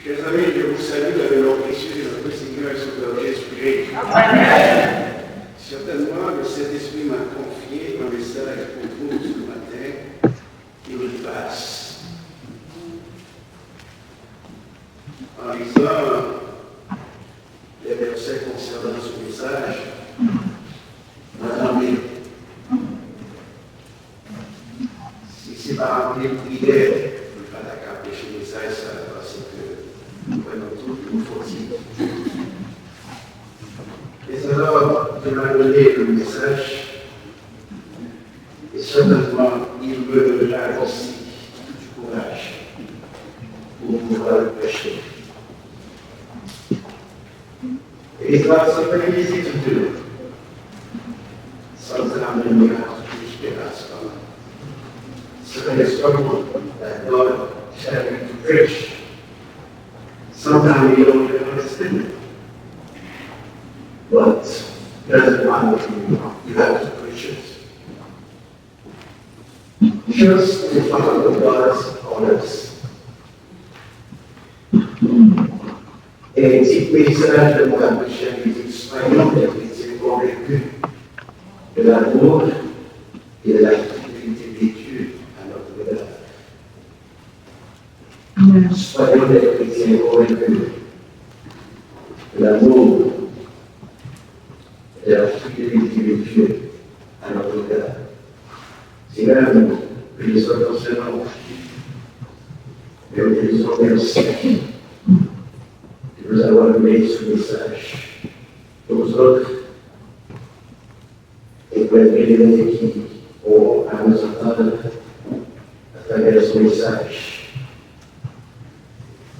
Chers amis, je vous salue dans le nom précieux de notre Seigneur et Sauveur Jésus-Christ. Certainement, le Saint-Esprit m'a confié un message pour vous ce matin qui nous dépasse. En lisant les versets concernant ce message, mwen tanmen, si se pa anpil priyè, mwen pa ta ka preche mesaj sa a, paske mwen kwè nou tout nou fatige. Mais alors, je vais donner le message, et certainement, il me donnera aussi du courage pour pouvoir le prêcher. Et ça, c'est une visite de Sometimes when we have to preach the gospel, certain someone that God tell you to preach, sometimes you don't even understand it. But doesn't matter to you. You have to preach it. Just to follow God's orders. E tit mesaj ke mwen ap preche a, li di, Soyons des chrétiens convaincus de l'amour et de la fidélité de Dieu à notre égard. Soyons des chrétiens convaincus de l'amour et de la fidélité de Dieu à notre égard. Se menm, ke nou sòt ansanm, ke nou te bezwen mèsi de nous avoir donné ce message. Pour nous autres, et pour les bien-aimés qui auront à nous entendre à travers ce message.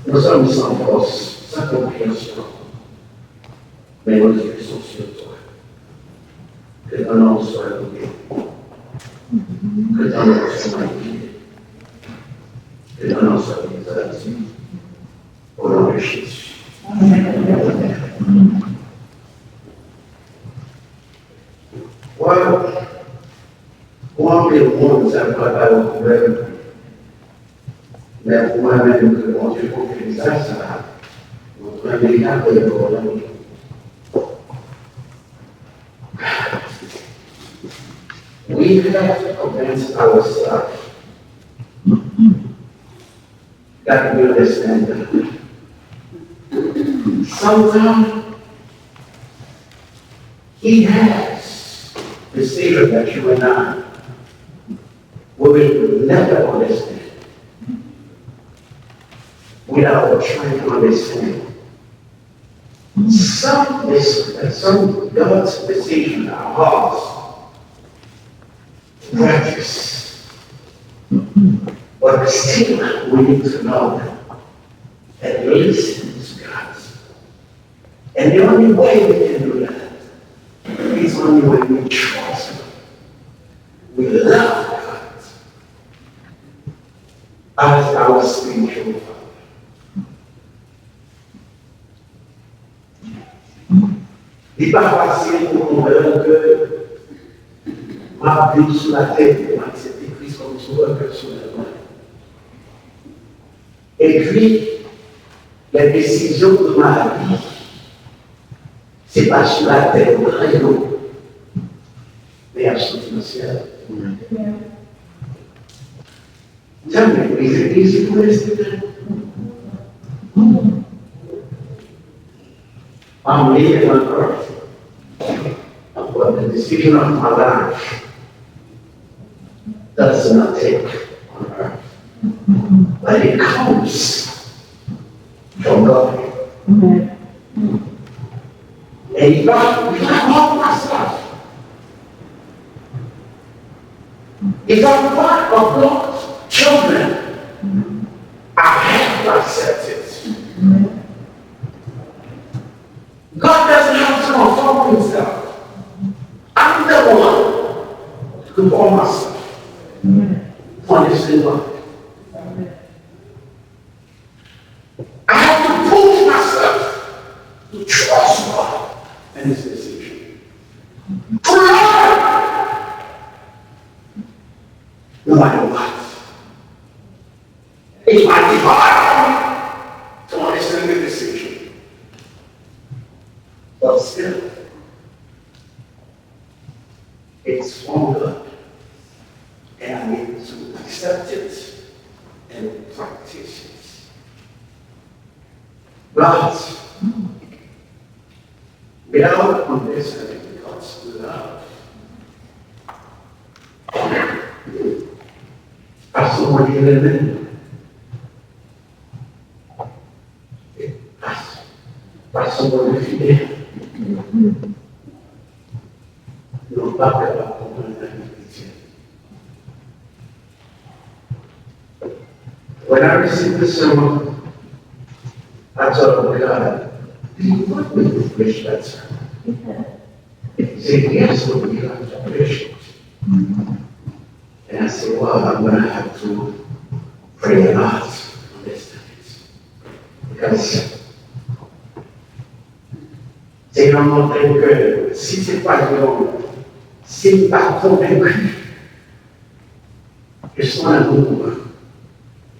Nous sommes sans force, sans compréhension, mais nos yeux sont sur toi. Que ton nom soit loué. Que ton nom soit magnifié. Que ton nom soit exalté. Au nom de Jésus. Wow. Pou anpil moun, sa pral ba yo pwoblèm. Men pou mwen menm, ke Bondye konfye mesaj sa a, mwen premye apre yo nan li. We have to convince ourselves that we understand that. Sometimes He has the secret that you and I, we will never understand without trying to understand. Some, some God's decisions are hard to practice, but still we need to know them and listen to God. And the only way we can do that is only when we trust God. We love God as our spiritual Father. Li pa fasil pou konprann ke m ap viv sou latè, pou m aksepte Kris kòm Sovè pèsonèl mwen. Epi, les décisions de ma vie, se pa sou latè yo pran yo, men y ap soti nan syèl. Jamè, is it easy pou respire? I'm living on earth, but the decision of my life does not take on earth, but it comes from God. And if I, if I humble myself, if I'm part of God's children, I have to accept it. God doesn't have to conform himself. I'm the one to conform myself to understand God. I have to prove myself to trust God and his decision. To learn, no matter what. It might be hard for me to understand. It's from God, and I need to accept it and practice it. But without understanding God's love, pa sou mwen li renmen nou. Pas-, Pastè Bondye fidèl. Nou p ap kapab konprann lavi kretyen. When I received the sermon, I thought, "Oh God, do you want me to preach that sermon?" He said, "Yes, but we have to preach it." And I said, "Well, I'm gonna have to pray a lot on this tonight." Because se yon montay ke si se pa yon, si m pa konvenki ke son amour,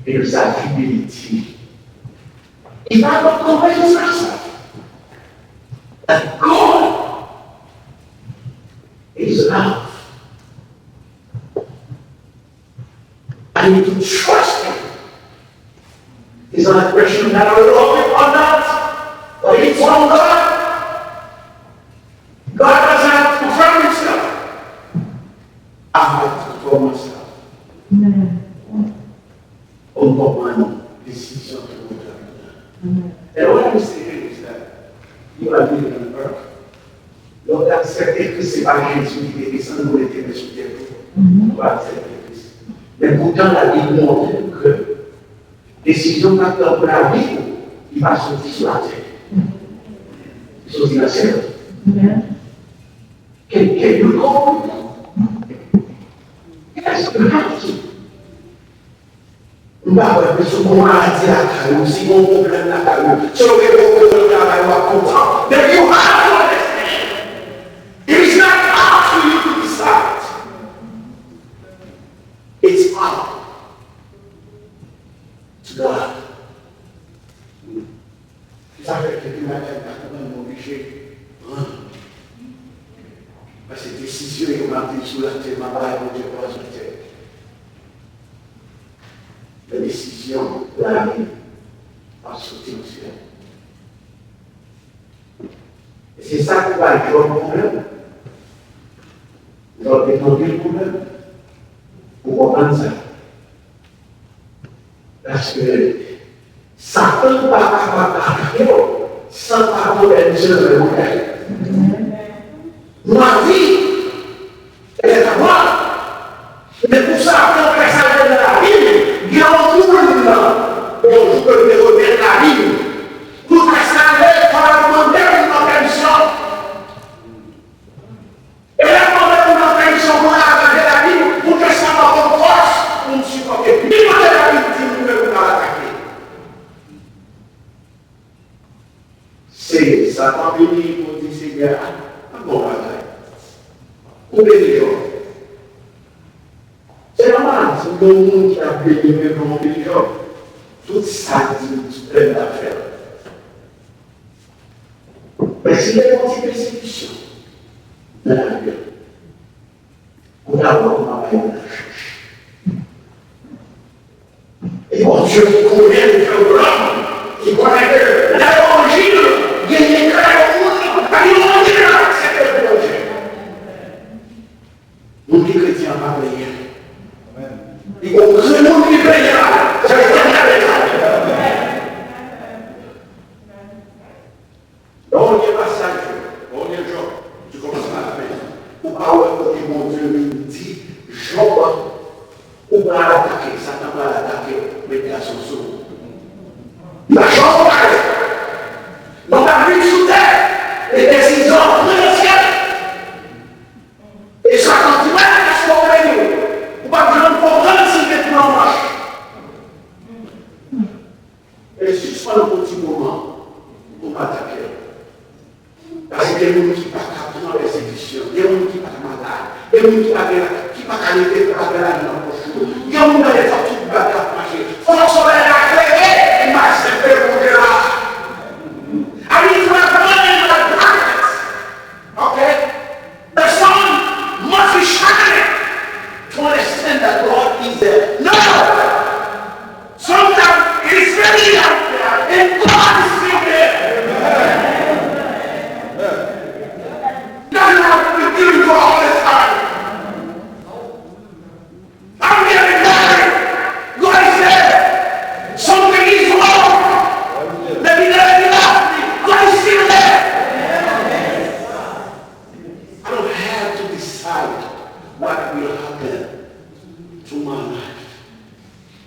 ke sa fidelite, li pa konvenki sa. That God is love. I need to trust him. It's not a question that I love him or not, but it's from God. God doesn't have to confirm himself. I have to confirm myself. Amen. Pou m konprann desizyon ke mwen pran. Amen. And what I'm saying is that you are living on earth. Lè w te aksepte Kris, se pa Jezi ki te desann pou mete men sou tèt ou. Ou pa aksepte Kris. Men poutan, Labib montre nou ke desizyon k ap pran pou lavi w, li pa soti sou latè. Li soti nan syèl. Can, can you call me? Yes, you have to. M pa kwè ke si w gen yon maladi lakay ou, si w gen yon pwoblèm lakay ou, si w gen pwoblèm nan travay ou, w ap kontan. Then you have to understand. It is not up to you to decide. It's up to God. Se sa k fè ke gen bagay m pa konprann, m oblije pran. Paske desizyon yo m ap pran sou latè, m ap bay Bondye pran sou latè. Men desizyon lavi ap soti nan syèl. E se sa k bay Jòb pwoblèm. Jòb te gen anpil pwoblèm pou konprann sa. Paske Satan pa kapab atake w san pa pwoblèm janm mwen. Nou ap viv, e lè sa pran. Men pou Satan fè sa l vle nan lavi m, gen yon moun, yon jou ke l te remèt lavi m. Pou fè sa l vle, fò l mande m nan pèmisyon. E lè m mande pou nan pèmisyon pou l aranje lavi m, pou ke sa ban mwen fòs pou m sipòte pi mande lavi m di m ke pou m al atake. Se Satan vini pou di Senyè a, pa bon bagay. Ou beni Jòb. Se nòmal, si w gen yon moun ki ap beni w, men w beni Jòb. Tout sa l di w, tout pèn l ap fè l. Men si gen yon ti pesikisyon nan lavi w, ou ta wè kòman bagay yo ta chanje. E Bondye ki konnen l fè w lòm, ki konnen ke nan levanjil, genyen ka yon moun, pa gen yon moun ki ka aksepte l pou Bondye. Moun ki kretyen an pa plenyen. Li gon grenn moun ki plenyen la. Se sa k ap pale la. Lè w li pasaj yo, lè w li Jòb, di kòmansman a la fen, ou pa wè kote Bondye vin di Jòb, ou pral atake, Satan pral atake w, met gason sou ou. Li pa janm pale. Lè w ap viv sou tè, e desizyon w pran nan syèl. E Satan di, "Wè, èske w beni w?" Ou p ap janm konprann si l te tou nan manch. E sispann pou ti moman pou m atake w. Paske gen moun ki pa ka pran pèsekisyon, gen moun ki pa ka malad, gen moun ki pa gen, ki pa ka leve, ki pa gen lajan nan pòch yo. Gen moun gade fòk tout bagay ap mache. Fòk solèy la klere, imaj senp Bondye la. I need to have money in my pocket. And God is still there. God has been doing for all this time. I'm getting tired. God is there. Something is wrong. Let me tell you, God is still there. I don't have to decide what will happen to my life.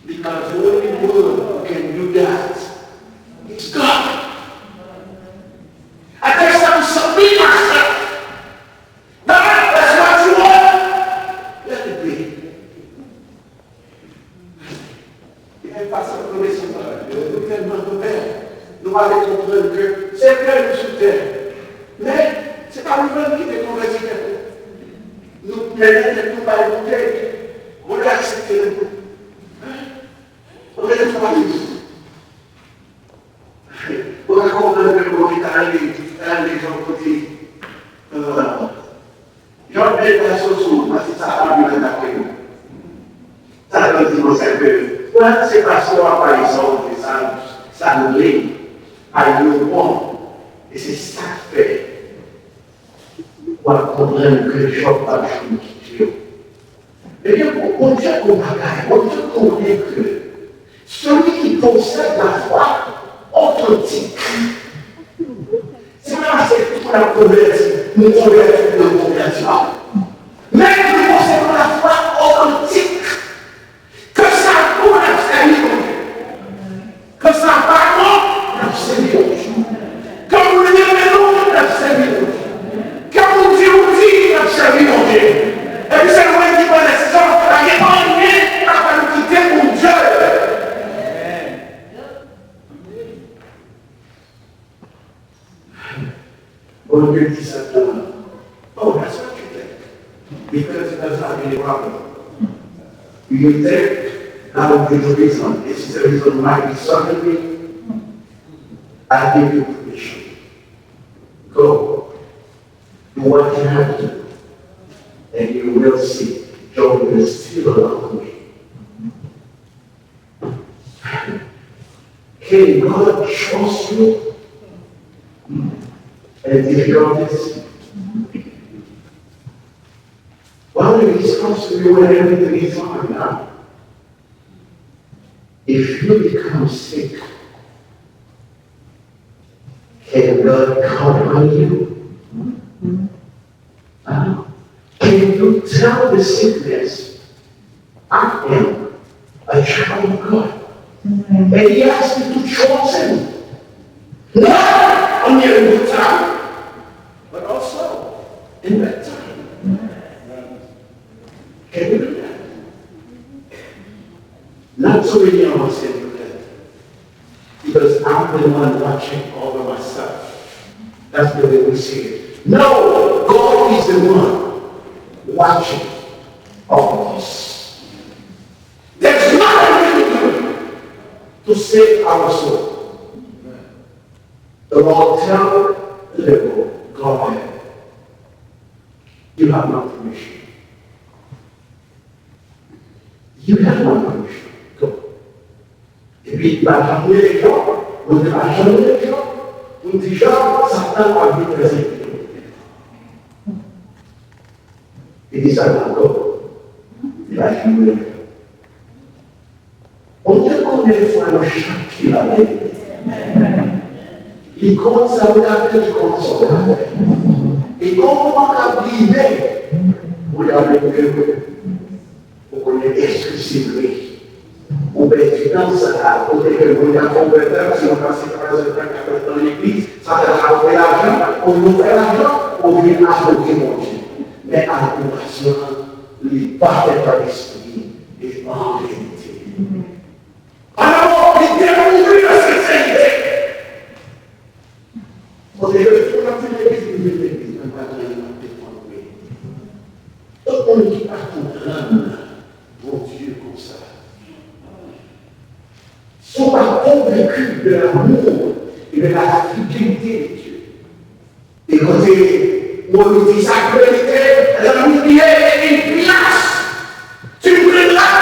Because the only one who can do that is God. I just have to submit myself. God, that's what you want. Let it be. Gen fason nou resevan yo, nou tèlman kontan, nou pa vle konprann ke se vre nou sou tè. Men, se pa nou menm ki te konvèti tèt nou. Nou mennen tèt nou bay Bondye, Bondye aksepte nou. Ou mete sou pati. Ou ka konprann ke Bondye ta rele, ta rele Jòb pou di, euh, Jòb, mete sou ou, paske sa pa vin atake ou. Sa vle di konsa ke, wè, se paske w ap bay sa w vle, sa, sa nou vle, bay nou bon. E se sa k fè w ap konprann ke Jòb pa t janm kite yo. Ebyen, Bondye gon bagay, Bondye konnen ke celui qui possède la foi authentique, se pa se tout moun ap konvèti, nou konvèti, nou konvèti, non. Men ki posede la foi authentique, ke sa bon, n ap sèvi Bondye. Ke sa pa bon, n ap sèvi Bondye. Ke moun renmen nou, n ap sèvi Bondye. Ke moun di nou di, n ap sèvi Bondye. Epi se nou menm ki pran desizyon, pa gen anyen k ap fè nou kite Bondye. Bondye di Satan, "Oh, that's what you think. Because it does not really problem. You think I will give you reason. This is the reason why you serve me. I give you permission. Go. Do what you have to do. And you will see. Job is still a long way." Can God trust you? And if God is, well, He's trust you when everything is fine now. If you become sick, can God count on you? Can you tell the sickness, "I am a child of God"? And He asks you to trust Him. Not only in good time, but also in bad time. Can you do that? Not so many of us can do that. Because I'm the one watching over myself. That's the way we see it. No, God is the one watching over us. There's nothing we can do to save our soul. The Lord tell the devil, "Go ahead. You have my permission." You have my permission. Go. Epi li pa janm rele Jòb, Bondye pa janm rele Jòb, pou l di, "Jòb, Satan ap vin pèsekite w." Li di Satan, "Go." Li pa janm rele Jòb. Bondye konnen fwa nou chak ki la. Li konn sa w ka fè, li konn sa w ka fè. E gon moman k ap rive, ou ta vle mouye vre. Ou konnen èske se vre? Ou pèdi tan sa a, kote ke moun ka fè w pèdi tan, si w pase twazè tan k ap tann legliz, sa fè w ka fè lajan, ou nou fè lajan, ou vin adore Bondye. Men adorasyon an, li pa fèt an lespri e an verite. Alò, li dekouvri nan senserite. Kote yo di, "Moun ap vin legliz, vin legliz, men pa gen anyen ap dekontre." Tout moun ki pa konprann Bondye konsa. Si w pa konvenki de l'amour et de la fidélité de Dieu, écoutez, Moïse dit, sa ki merite, l'amitié et une place. Tu me donneras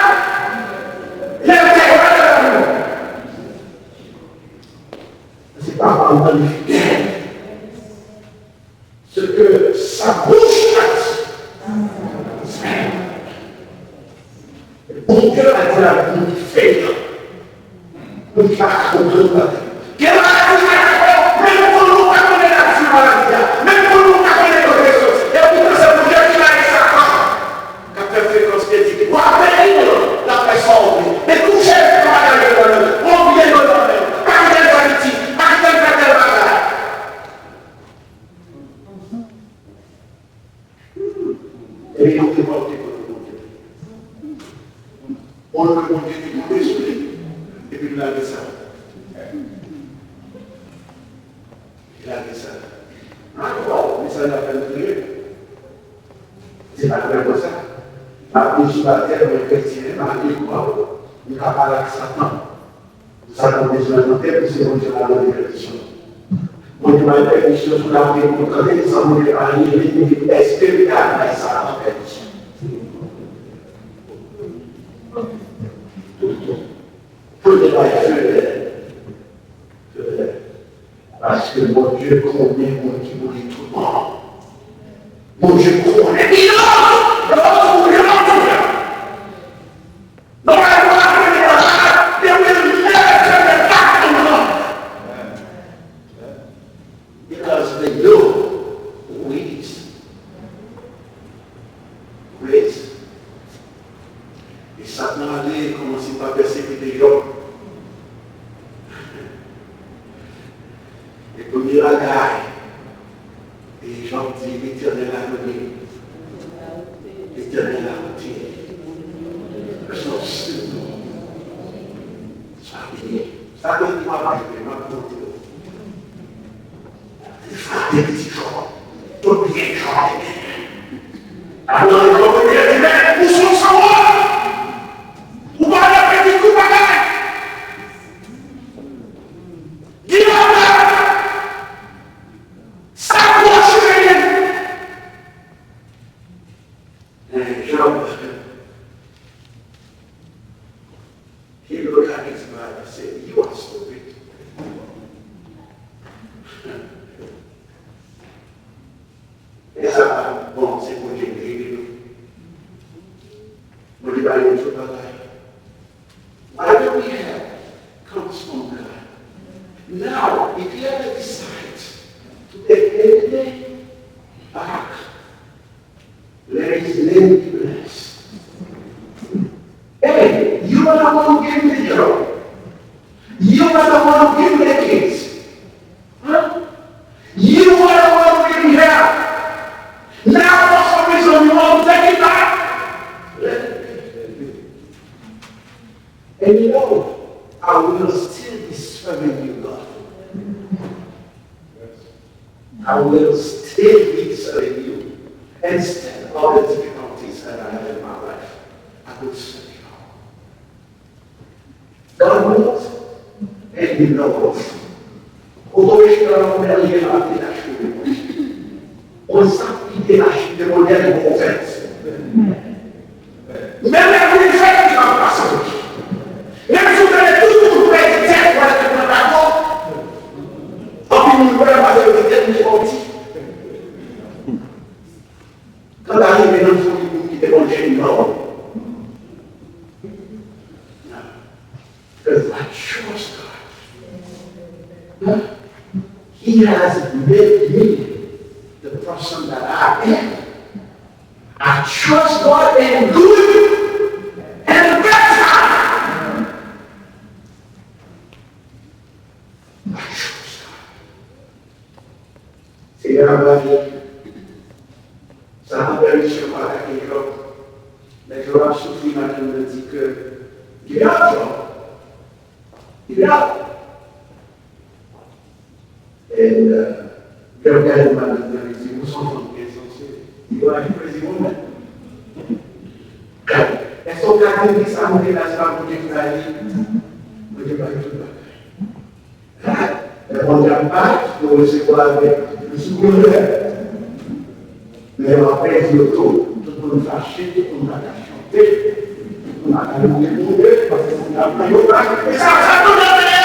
l'intérêt de l'amour. An tande fidèl. Ce que sa bouche a dit. Bondye a di la Bib ki fè l. Moun ki pa ka konprann bagay. Gen maladi ki ka fè, menm pou nou pa konnen nature maladi a, menm pou nou pa konnen kote l soti. E poutan se Bondye ki bay sa. K ap fè frekans te di, w ap beni l, l ap fè sa w vle. Men kouche l, pa bagay yo nan men l. Bon, byen yo nan men l. Pa kite l fè piti, pa kite l fè tèl bagay. Epi yo te pote kote Bondye. Bon, Bondye te tonbe sou li. Epi l lage sa. Li lage sa. Ankò, mesaj la fè m kriye. Se pa vrèman sa. M ap viv sou latè, mwen kretyen, m ap li kwa, m ka pale ak Satan. Sa nou bezwen nan tèt nou, se Bondye pa mande pèmisyon. Bondye pa mande pèmisyon sou lavi nou, tande, san Bondye pa revele, èske li ka bay sa an pèmisyon? Bondye pa fè. Paske Bondye konnen moun ki pou li tout bon. Bondye konnen. He knows. He knows who he knows. No matter what happen in your life, there will never turn back on God. Because they know who he is. Praise. E Satan ale kòmanse pa pèsekite Jòb. E premye bagay, e Jòb di, Letènèl a nonmen, Letènèl a ôte. Sa beni. Sa beni, m ap ajoute, m ap montre w. Li frape piti Jòb. Tout byen Jòb te genyen. Apre Jòb te di, men, ou se yon sanwont. Ou pa nan pèdi tout bagay. Gilad la, sa pwòch ou genyen. Men Jòb, he look at his brother, say, you are stupid. E sa pa bon, se Bondye ki rele nou. Bondye pa yon jòl bagay. Whatever we have comes from God. Now, if you ever decide to take anything back, let his name be blessed. Hey, you are the one who gave me the job. You are the one who gave me the kids. Huh? You are the one who gave me help. Now, for some reason, you want to take it back? Let it be. And you know, I will still be serving you, God. I will still be serving you. Instead of the difficulties that I have in my life, I will serve you. God knows and he knows. Ou tonbe chita nan yon bèl je la te lach ou. Konsa ki te lach, te modèl bon fèt. Men lè pou li fèt, li pa pase pou li. Menm si w tande tout moun pèdi tèt, wè tèt nan tako, anpil moun pè paske yo di tèt li piti. Kanta rive nan foli pou m kite Bondye, non. Because I trust God. He has made me the person that I am. I trust God in good and bad time. I trust God. Seyè a ba li Satan pèmisyon pou atake Jòb. Lè Jòb ap soufri, madanm nan di ke, "Get up, Jòb! Get up!" And, uh, Jòb gade madanm nan, li di, "Ou se yon fanm ensanse." Li di, "Why you crazy woman?" Gade, èske w ka di m ki sa nou te la, se pa Bondye ki bay li? Bondye bay tout bagay. Lè Bondye ap bay, nou resevwa avèk plis bonè. Men w ap pèdi yo tou. Tout moun fache, tout moun pa ka chante, tout moun pa ka louwe Bondye, paske Bondye ap bay yo bagay. E sa, sa nou dwe fè.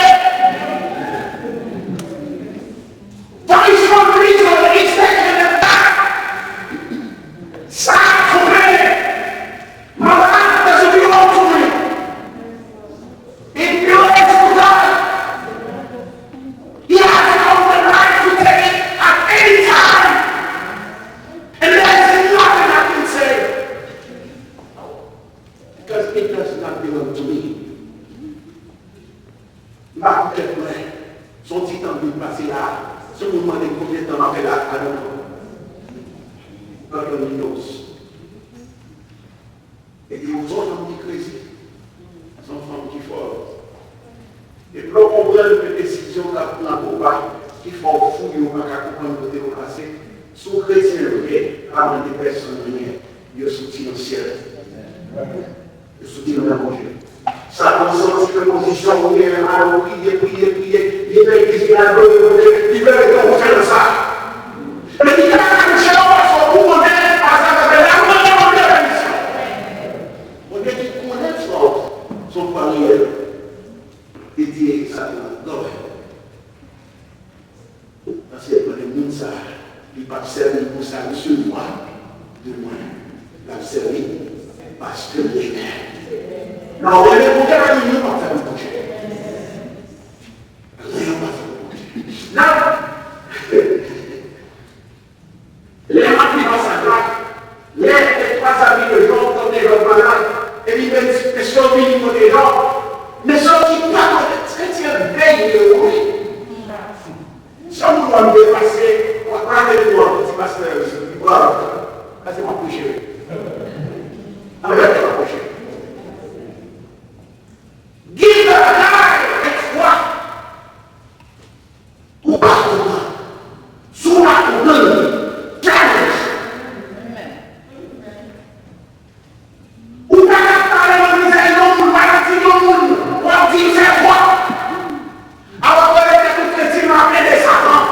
M pa pou tèt mwen. Se yon ti tan m vin pase la a. Si yon moun mande m konbyen tan m ap fè la a, I don't know. God only knows. Epi ou se yon fanm ki crazy. Se yon fanm ki fòl. Epi lè w konprann ke desizyon w t ap pran pou pa, ki fè w fou, ou pa ka konprann kote w pase. Si w kretyen vre, pa mande pèsonn anyen. Yo soti nan syèl. Yo soti nan men Bondye. Satan santi ke pozisyon ou genyen a, ou priye, priye, priye, li fè legliz vin adore Bondye, li fè rete ou fè nan sa. Men li ka kouche yo paske ou mande, paske la ou mande Bondye pèmisyon. Bondye ki konnen fwa w, se yon fwa reyèl. Li di Satan, "Go ahead." Paske l konnen moun sa a, li p ap sèvi pou sa l resevwa de mwen. L ap sèvi paske l renmen. Lè w renmen Bondye, pa gen moun k ap fè w bouke. Renmen pa fè w bouke. Nan Lè m ap li pasaj la, lè e twa zanmi de Jòb tande Jòb malad, epi men mesye yo vini kote Jòb. Mesye yo ki pa konnen, kretyen veye yo, wi. Se yon moun w ap depase, w ap rale dlo an, ti pastè, wi, pase m ap preche, wi. Ann rete m ap preche. Give the guy a twa. Ou pa konprann. Si w pa konprann, challenge. Ou pa ka pale nan vizaj yon moun, pa nan figi yon moun, w ap di l fè twòp. Alò, w rete tout kretyen ap ede Satan.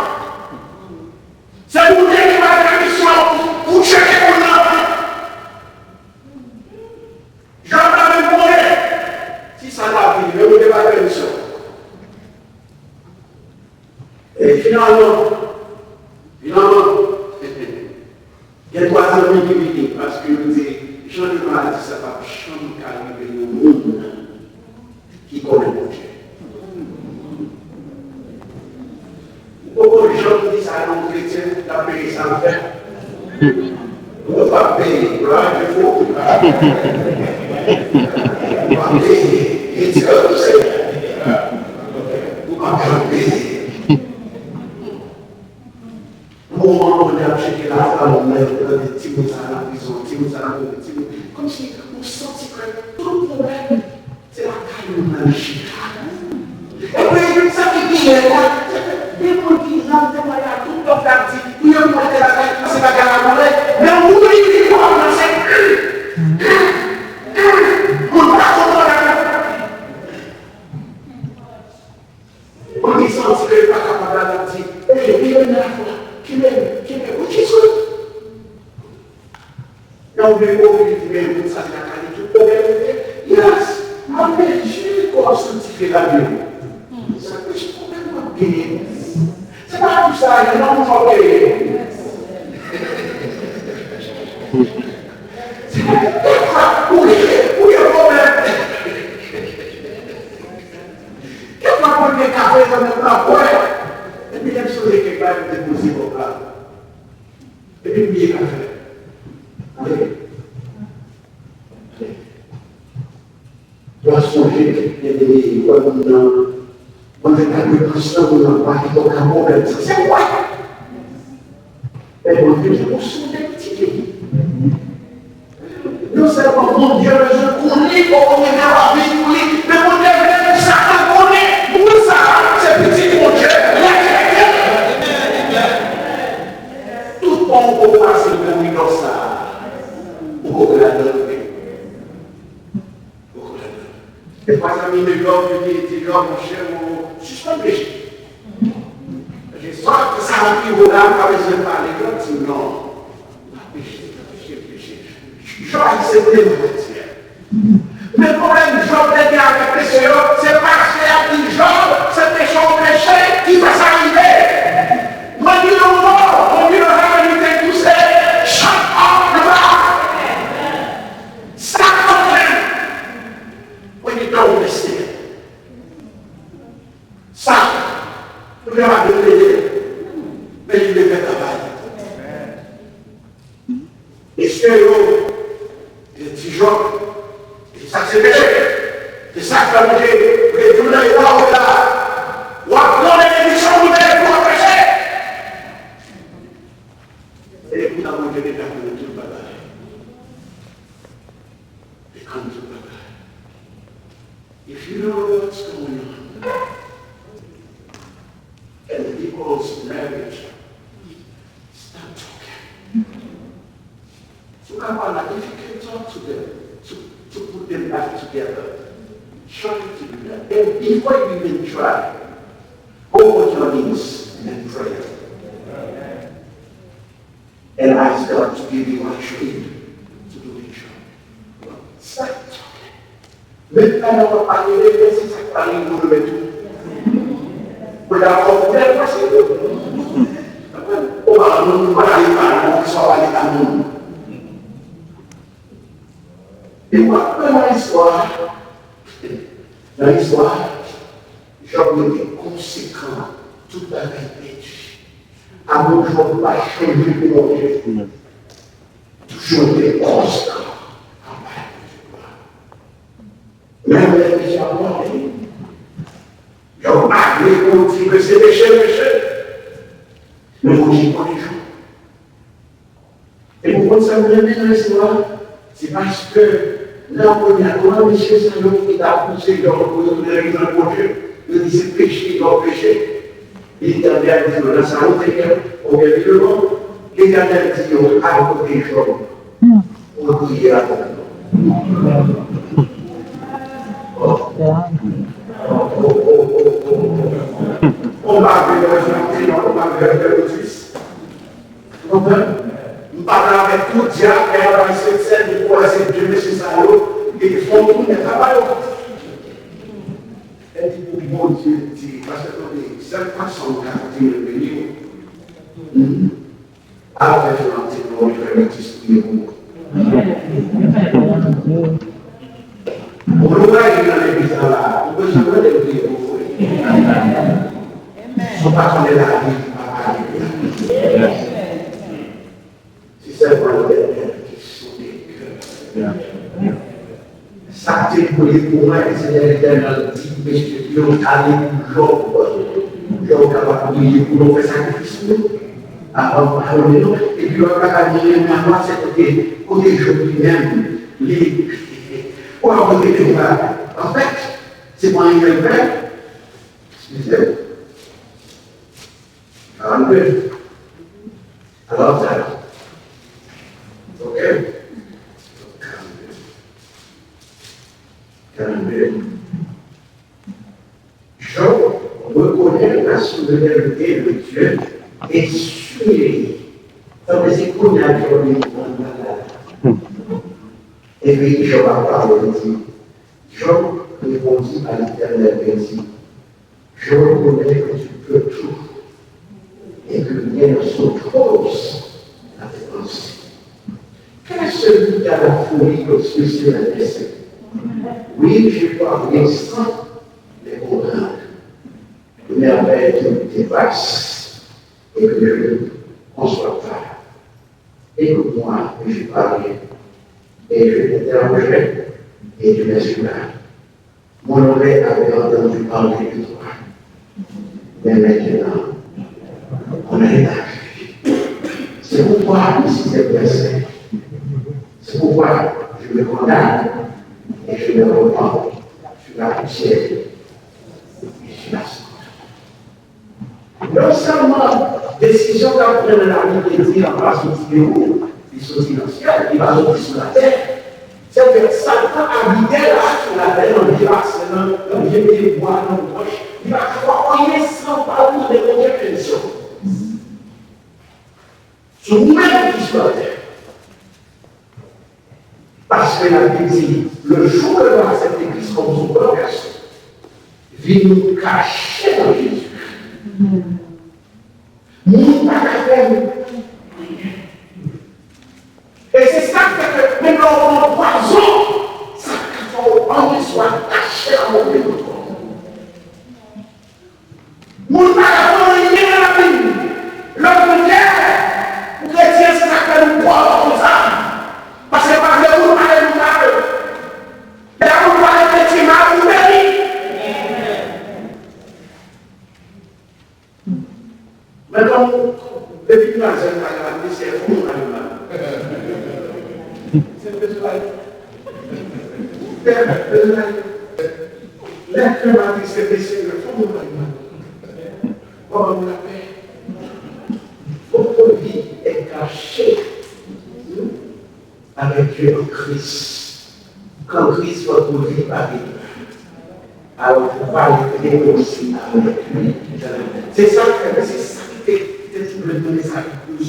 Se Bondye ki bay pèmisyon pou, pou tcheke moun nan. Jòb pa menm konnen si sa t ap vini, men Bondye bay pèmisyon. E finalman, finalman, gen twa zanmi ki vini, paske yo di, jan de maladi sa p ap janm ka rive yon moun ki konnen Bondye. Ou poko janm di sa yon kretyen, l ap peye sa l fè. Ou p ap peye, glwa a Dye fò. Ou p ap peye, e di, "Oh, Senyè, ou p ap janm peye." Moman Bondye ap tcheke lafwa moun nan, yo tande timoun sa nan prizon, timoun sa nan prizon, timoun, kòmsi ou santi ke tout pwoblèm se lakay moun nan li chita. Epi, sa ki pi rèd la, se ke gen moun ki nan temwayaj tout tan k ap di, priye pou entèl bagay, se bagay la move, men ou li li kòmanse, moun pa konprann. Moun ki santi ke li pa kapab la, l ap di, "Ey, kenbe m nan lafwa, kenbe m, kenbe m, wi, Jezi." Nan ou vle oblije di, "Men, moun sa, li lakay li, tout pwoblèm li ye." Yes, m ap peye kòb sanktifye lavi w. Sa k pèse pwoblèm m ap genyen. Se pa pou sa, e nan moun w ap peye. Se pa pou sa, ou gen, ou gen pwoblèm. Kèk fwa pou l gen kafe, sa menm pa kwè. Epi lè m sonje kèk bagay, m te poze kòb la. Epi m bliye kafe. Wi. W a sonje, gen de, wè moun nan, mwen fè kalkil prensyon moun nan pa gen okenn pwoblèm. Sa se vre. Men Bondye gen yon sèl entite. Non sèlman Bondye bezwen konnen kòman w rive lavi pou li, men Bondye vle pou Satan konnen moun sa a se pitit Bondye, lèt de Dye. Tout pon ou poko pase nan koridò sa a, ou poko ladan l vre. Poko ladan l. Dèfwa zanmi de Jòb yo te di Jòb, monchè, ou sispann peche. Paske sa, sa ki rive w la, ou pa bezwen pale, Jòb di non. Pa peche, pa peche, peche. Jòb se premye kretyen. Men pwoblèm Jòb te gen avèk mesye yo, se pastè a di Jòb, se peche w peche ki fè sa rive. Mwen di nou non, mwen di nou sa, mwen di nou se shut up the mouth. Sa pwoblèm. Mwen di non mesye. Sa, nou kapab repete, men li vle fè travay. Mesye yo, yo di Jòb, e sa se peche. Se sa k fè Bondye retoune nan eta w la. Before you even try, go on your knees and pray. And ask God to give you what you need to do the job. Stop talking. Men pandan w ap pale, reflechi sa k pale pou nou menm tou. Pou ta fè w fè pase tou. Ou pa moun, ou pa pale pa moun, sa w pale pa moun. E w ap pran nan istwa, nan istwa, Jòb rete konsekan, tout bagay pèdi. Amen. Jòb pa chanje pou Bondye. Toujou rete konstan anba Bondye. Menm lè peche ap monte, yo pa vle pou di ke se peche, peche. Men Bondye konnen jan. E pou konn sa m renmen nan istwa, se paske nan premye a, kòman mesye sa yo ki ta pouse Jòb pou yo tounen vin nan Bondye, yo di se peche Jòb peche. Letènèl di yo, nan sa yo te fè, oubyen vin devan, Letènèl di yo, al kote Jòb. Ou priye avè m. Ou pa vle wè jan m te non, ou pa vle wè Moyiz. Ou konprann? M pale avèk tout dyab, e apre se sèl li kwè se de mesye sa yo, e ki fè w tounen travay ou. Epi pou Bondye di, paske tande, sèl fason ou ka kontinye beni w, al fè yon ti pwomèt, fè yon ti priye pou ou. Ou nou pa gen nan legliz la la, ou bezwen mande l priye pou ou. Si w pa konnen Labib, pa pale de Labib. Se sèlman Letènèl ki sonde kè. Sa k te pou li pou mwen, Senyè Letènèl di, mesye yo ale pou Jòb. Jòb kapab priye pou nou fè sakrifis pou nou. Avan m padone nou. Epi lòt bagay mwen renmen ankò, se kote, kote Jòb li menm, li, w ap kote li la. Anfèt, se pa anyen l fè. Eskize m. Karannde. Alò, sa. Ok? Karannde. Karannde. Job reconnaît la souveraineté de Dieu et s'humilie. Sa vle di kounye a Job li konprann bagay la. Epi Job ap pale, li di, Job répondit à l'Éternel et dit, Je reconnais que tu peux tout et que rien ne s'oppose à tes pensées. Quel est celui qui a la folie d'expulser un dessein? Oui, j'ai parlé sans les comprendre. Merveille qui me dépasse et que je ne conçois pas. Écoute-moi, et je parlerai, et je t'interrogerai, et tu m'instruiras. Mon oreille avait entendu parler de toi, mais maintenant, on a établi. C'est pourquoi ici c'est blessé. C'est pourquoi je me condamne et je me repens sur la poussière et sur la cendre. Non sèlman desizyon k ap pran nan lavi, te di an pa soti de ou, li soti nan syèl, li pa soti sou latè. Sètadi, Satan abite la sou latè, nan vye basen nan, nan vye pye bwa, nan wòch, li pa ka fè anyen san pa l mande Bondye pèmisyon. Se ou menm ki sou latè. Paske Labib di, le jour que tu as accepté Christ comme sauveur personnel, vi nou kache nan Jezi. Moun pa ka fè nou anyen. E se sa k fè ke menm lè w pran pwazon, sa ka fè w anyen swa kache nan move moman. Moun pa ka fè anyen nan lavi m. Lè w gen kè pou kretyen, se sa k fè nou pòv konsa. Paske pa vle moun pale nou mal. Lè moun pale kretyen mal, nou beni. Men kòm depi nou al jwenn bagay la, mesye, fò moun pale nou mal. Se bezwen. Lè kè m atiste, mesye, fò moun pale mal. Bon, ban m lapè. Votre vie est cachée avec Dieu en Christ. Kan Kris, votre vie pa vin. Alors, vous parlez aussi avec lui. Se sa k fè, se sa ki te, ki te twouble m, se sa ki koz.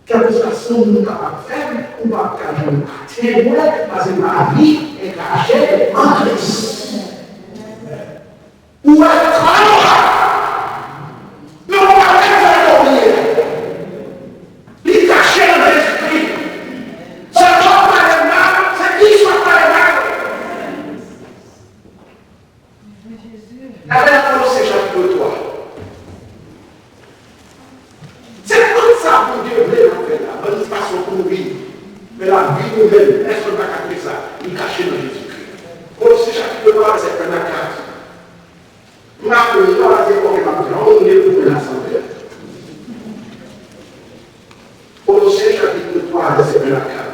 Kèlkeswa sa yon moun kapab fè, ou p ap ka janm atenn mwen, paske ma vie est cachée en Christ. Ou wè kò w la, men ou pa wè kò w ye. Li kache nan Jezikri. Se lè w pale mal, se Kris w ap pale mal. Gade nan Kolose chapit twa. Se tout sa Bondye vle n ap fè la. Ban n fason pou nou viv. Men lavi nou menm, pèsonn pa ka fè sa. Li kache nan Jezikri. Kolose chapit twa, vèsè en a kat. M raple nou, la, se kote m ap di, yon moun gen pou l asanble. Kolose chapit twa, vèsè en a kat.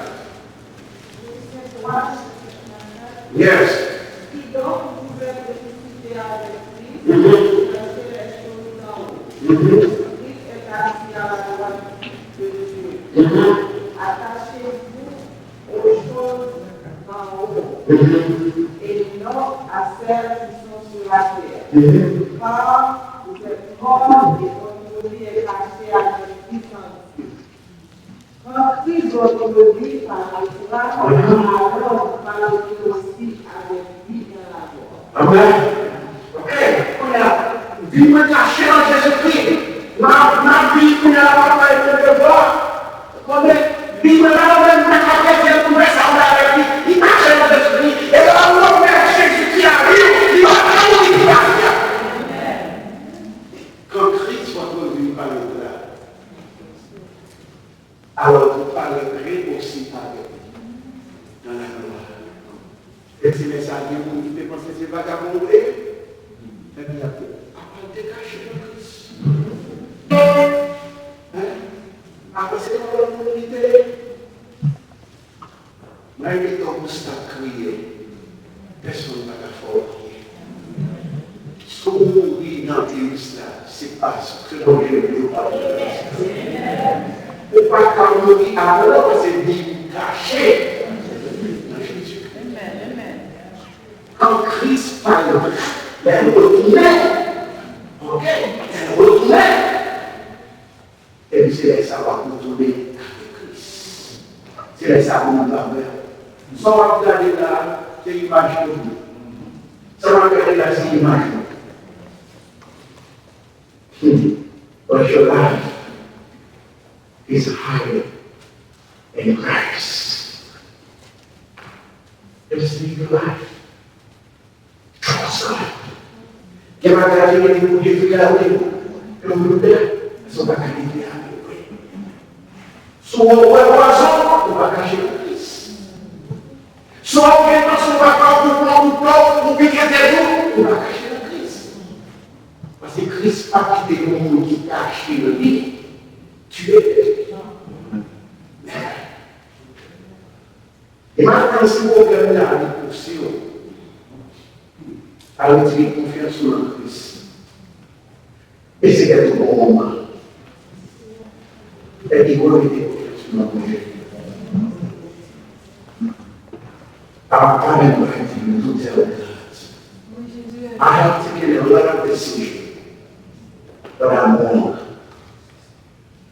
Yes. Kidonk, vous êtes ressuscités avec Christ, cherchez les choses d'en haut, où Christ est assis à la droite de Dieu. Attachez-vous aux choses d'en haut, et non à celles qui sont sur la terre. Car vous êtes morts et votre vie est cachée avec Christ en Dieu. Quand Christ votre vie paraîtra, alors vous paraîtrez aussi avec lui dans la gloire. Amen. Ok. Kounye a, vi mwen kache nan Jezikri. M ap, m ap viv kounye a, m ap fè yon devwa. Konnen, vi mwen pa nan men nan kafè Dye pou fè sa ou la avèk li. Li kache nan Jezikri. E lè ou remèt Jezikri a vi w, li pa ka mouri pou lavi a. Quand Christ votre vie paraîtra, alors vous paraîtrez aussi avec lui dans la gloire. E se lè sa a gen moun ki te panse se vagabon ou te ye. Epi y ap di, apa l te kache nan Kris? Hein? Apa se yon lòt moun li te ye? Mwen rete yon konsta kriye. Pèsonn pa ka fè w anyen. Si w mouri nan Kris la, se paske Bondye vle w pa mouri. Ou pa ka mouri avan, paske vi w kache nan Jezi. Quand Christ paraîtra, lè l retounen, ok, lè l retounen, epi se lè sa w ap retounen avèk Kris. Se lè sa pou nou pa pè. Sa w ap gade la, se imaj nou. Sa w ap gade la, se imaj nou. Hmm. But your life is hiding in Christ. Just live your life. Trust God. Gen bagay ki gen pou Bondye fè a, wi. Gen moun ki fè, se pa ka li fè a, wi. Si w wè pwazon, ou pa kache nan Kris. Si w gen tansyon, ou pa ka ou pran kouto, ou pike tèt ou, ou pa kache nan Kris. Paske Kris pa kite yon moun ki kache nan li tiye. E maten, si pwoblèm la vin pouse w, al retire konfyans ou nan Kris. E se kèk bon moman. Epi remete konfyans ou nan Bondye. Papa, pardon, gratitude, tout sè gratitude. I have taken a lot of decision, but I'm wrong.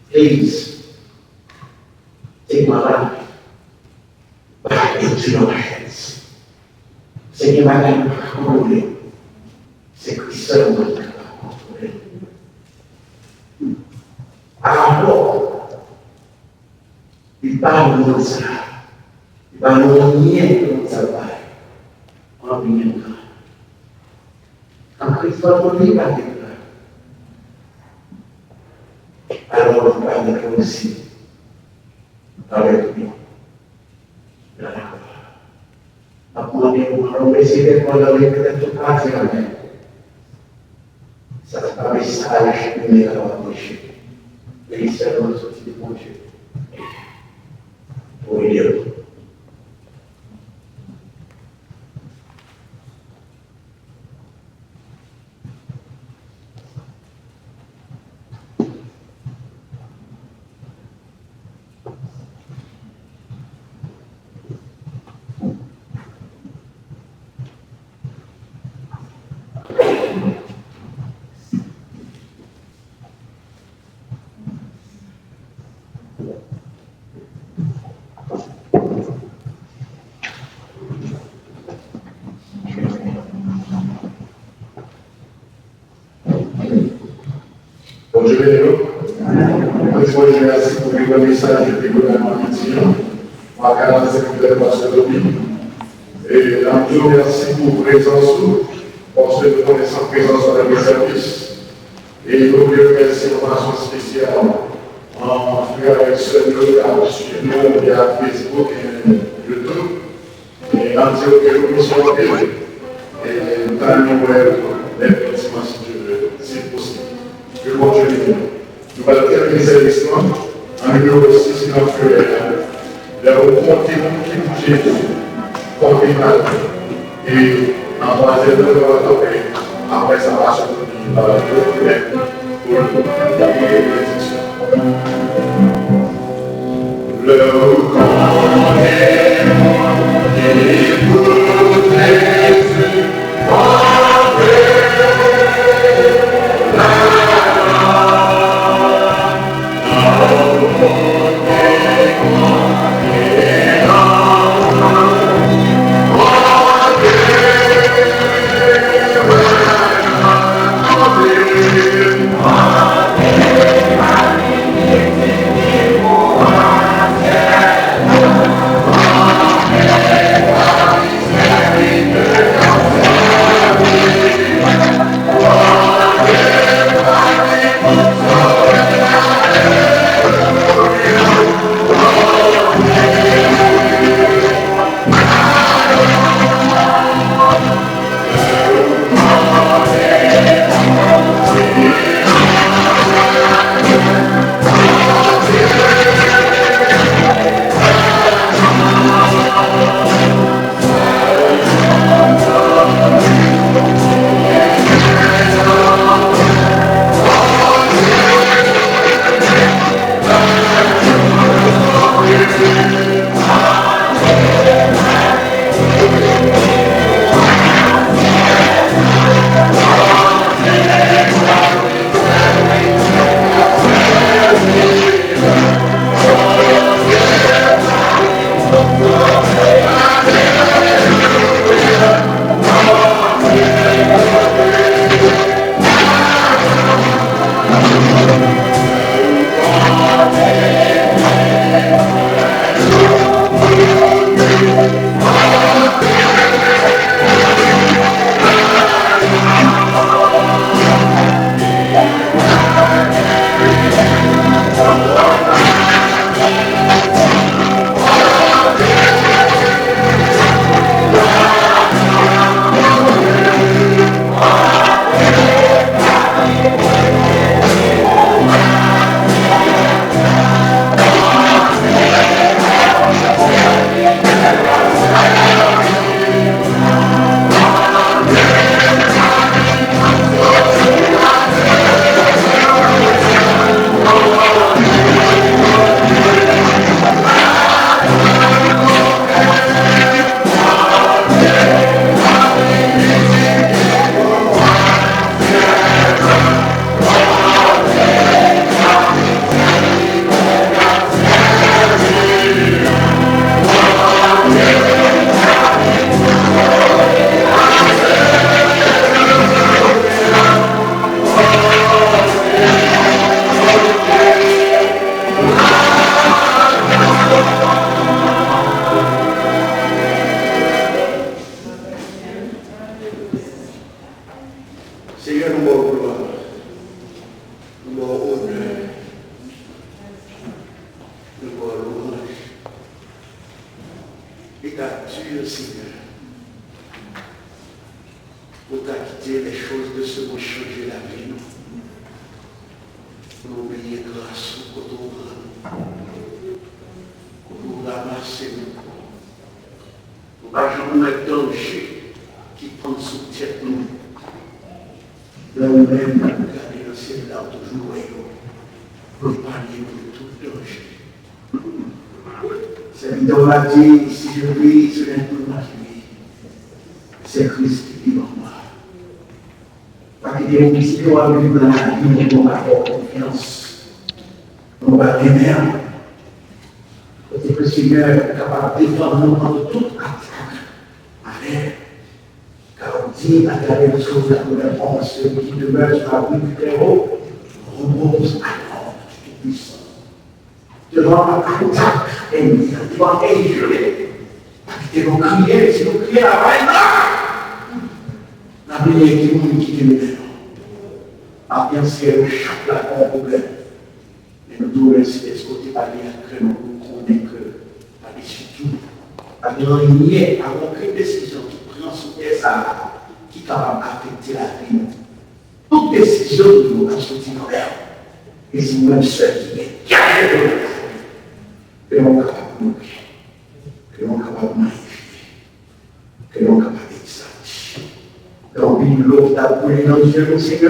Please, take my life. But I put it in your hands. Se gen bagay nou pa ka kontwole. Se Kris sèlman ki kapab kontwole. Alò, li pa yon moun sa, li pa yon moun sa bay. Anpil moun sa. An Kris pa moun li pa te pran. Alò, li pa gen osi. Avèk li. Nan laglwa. M ap mande pou nou bese tèt nou, leve tèt nou, pa di amèn. Sa se pa mesaj imen k ap preche. Men li sèlman soti de Bondye. Pou ede nou. Bondye beni nou. Mwen di Bondye mèsi pou li ban mesaj de gouvènman midi an. Mwen ka lanse pou lè pastè Domi. E n ap di w mèsi pou prezans ou, paske nou konnen san prezans ou pa gen sèvis. E nou vle remèsye yon fason espesyal an frè avèk sè nou yo k ap swiv nou via Facebook e YouTube. E n ap di yo ke nou bezwen anpil. E n ta renmen wè yo lè yon dimanch, si Dye vle, si l posib. Ke Bondye beni nou. Nou pral tèmine sèvis lan an nimewo sis nan frè a. Lè ou konte moun ki pou Jezi, konte mal. E nan twazyèm nan, nou va tonbe. Apre sa, pastè Domi va lòt lè pou l bay benediksyon. Lè ou konte moun ki pou Jezi, Senyè, nou ba w glwa, nou ba w onè, nou ba w lwanj. Li ta di, Senyè, pou ta kite les choses de ce monde chanje lavi nou, pou nou bliye gras ou kote w pran nou, kote w ranmase nou. Nou pa janm wè danje ki pann sou tèt nou. Lè ou menm k ap gade nan syèl la, ou toujou wè yo. Ou epanye nou de tout danje. Sèvitè w la di, si je vis, ce n'est plus moi qui vis, c'est Christ qui vit en moi. Pa kite yon ti pye w ap viv nan lavi w, nou pa fè w konfyans. Nou pa renmen w. Kote ke Senyè kapab defann nou kont tout atak malè. Car on dit à travers le psaume quatre-vingt-onze, celui qui demeure sous l'abri du Très-Haut Yon bon akò ki te pwisan. Devan atak ènmi an, devan enjure, pa kite nou kriye, si nou kriye, la va la. N ap bliye ki moun ki te mennen nou. N ap anseye nou chak la gen yon pwoblèm. Men nou tou remèsye Senyè, kote pa gen ak kè nou, nou konnen ke pa gen sitou, pa gen anyen, pa gen okenn desizyon ki pran sou tè sa a ki kapab afekte lavi nou. Tout desizyon nou yo ap soti nan men w. E se ou menm sèl ki gen kè pou nou. Ke nou kapab mouri. Ke nou kapab manyen file. Ke nou kapab egzalti. Gen anpil dlo ki t ap koule nan zye nou, Senyè.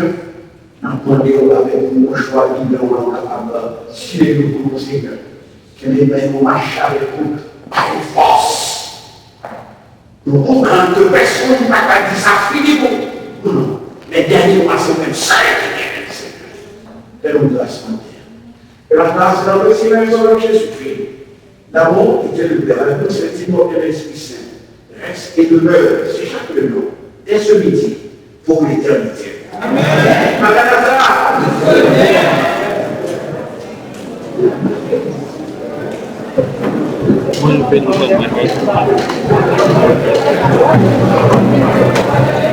N ap mande w avèk yon mouchwa ki byen w kapab siye nou pou nou, Senyè. Kenbe men nou, mache avèk nou. Ba nou fòs. Nou konprann ke pèsonn pa ka di sa fini pou nou. Non, non. Men dènye mo a se ou menm sèl ki genyen, Senyè. Fè nou gras maten an. Ke la gras de notre Seigneur et Sauveur Jésus-Christ, l'amour de Dieu le Père, la douce et innombrable de l'Esprit Saint, reste et demeure sur chacun de nous, dès ce midi, pour l'éternité. Amèn. Maranatha! Mwen, nou fè nou fè mwen.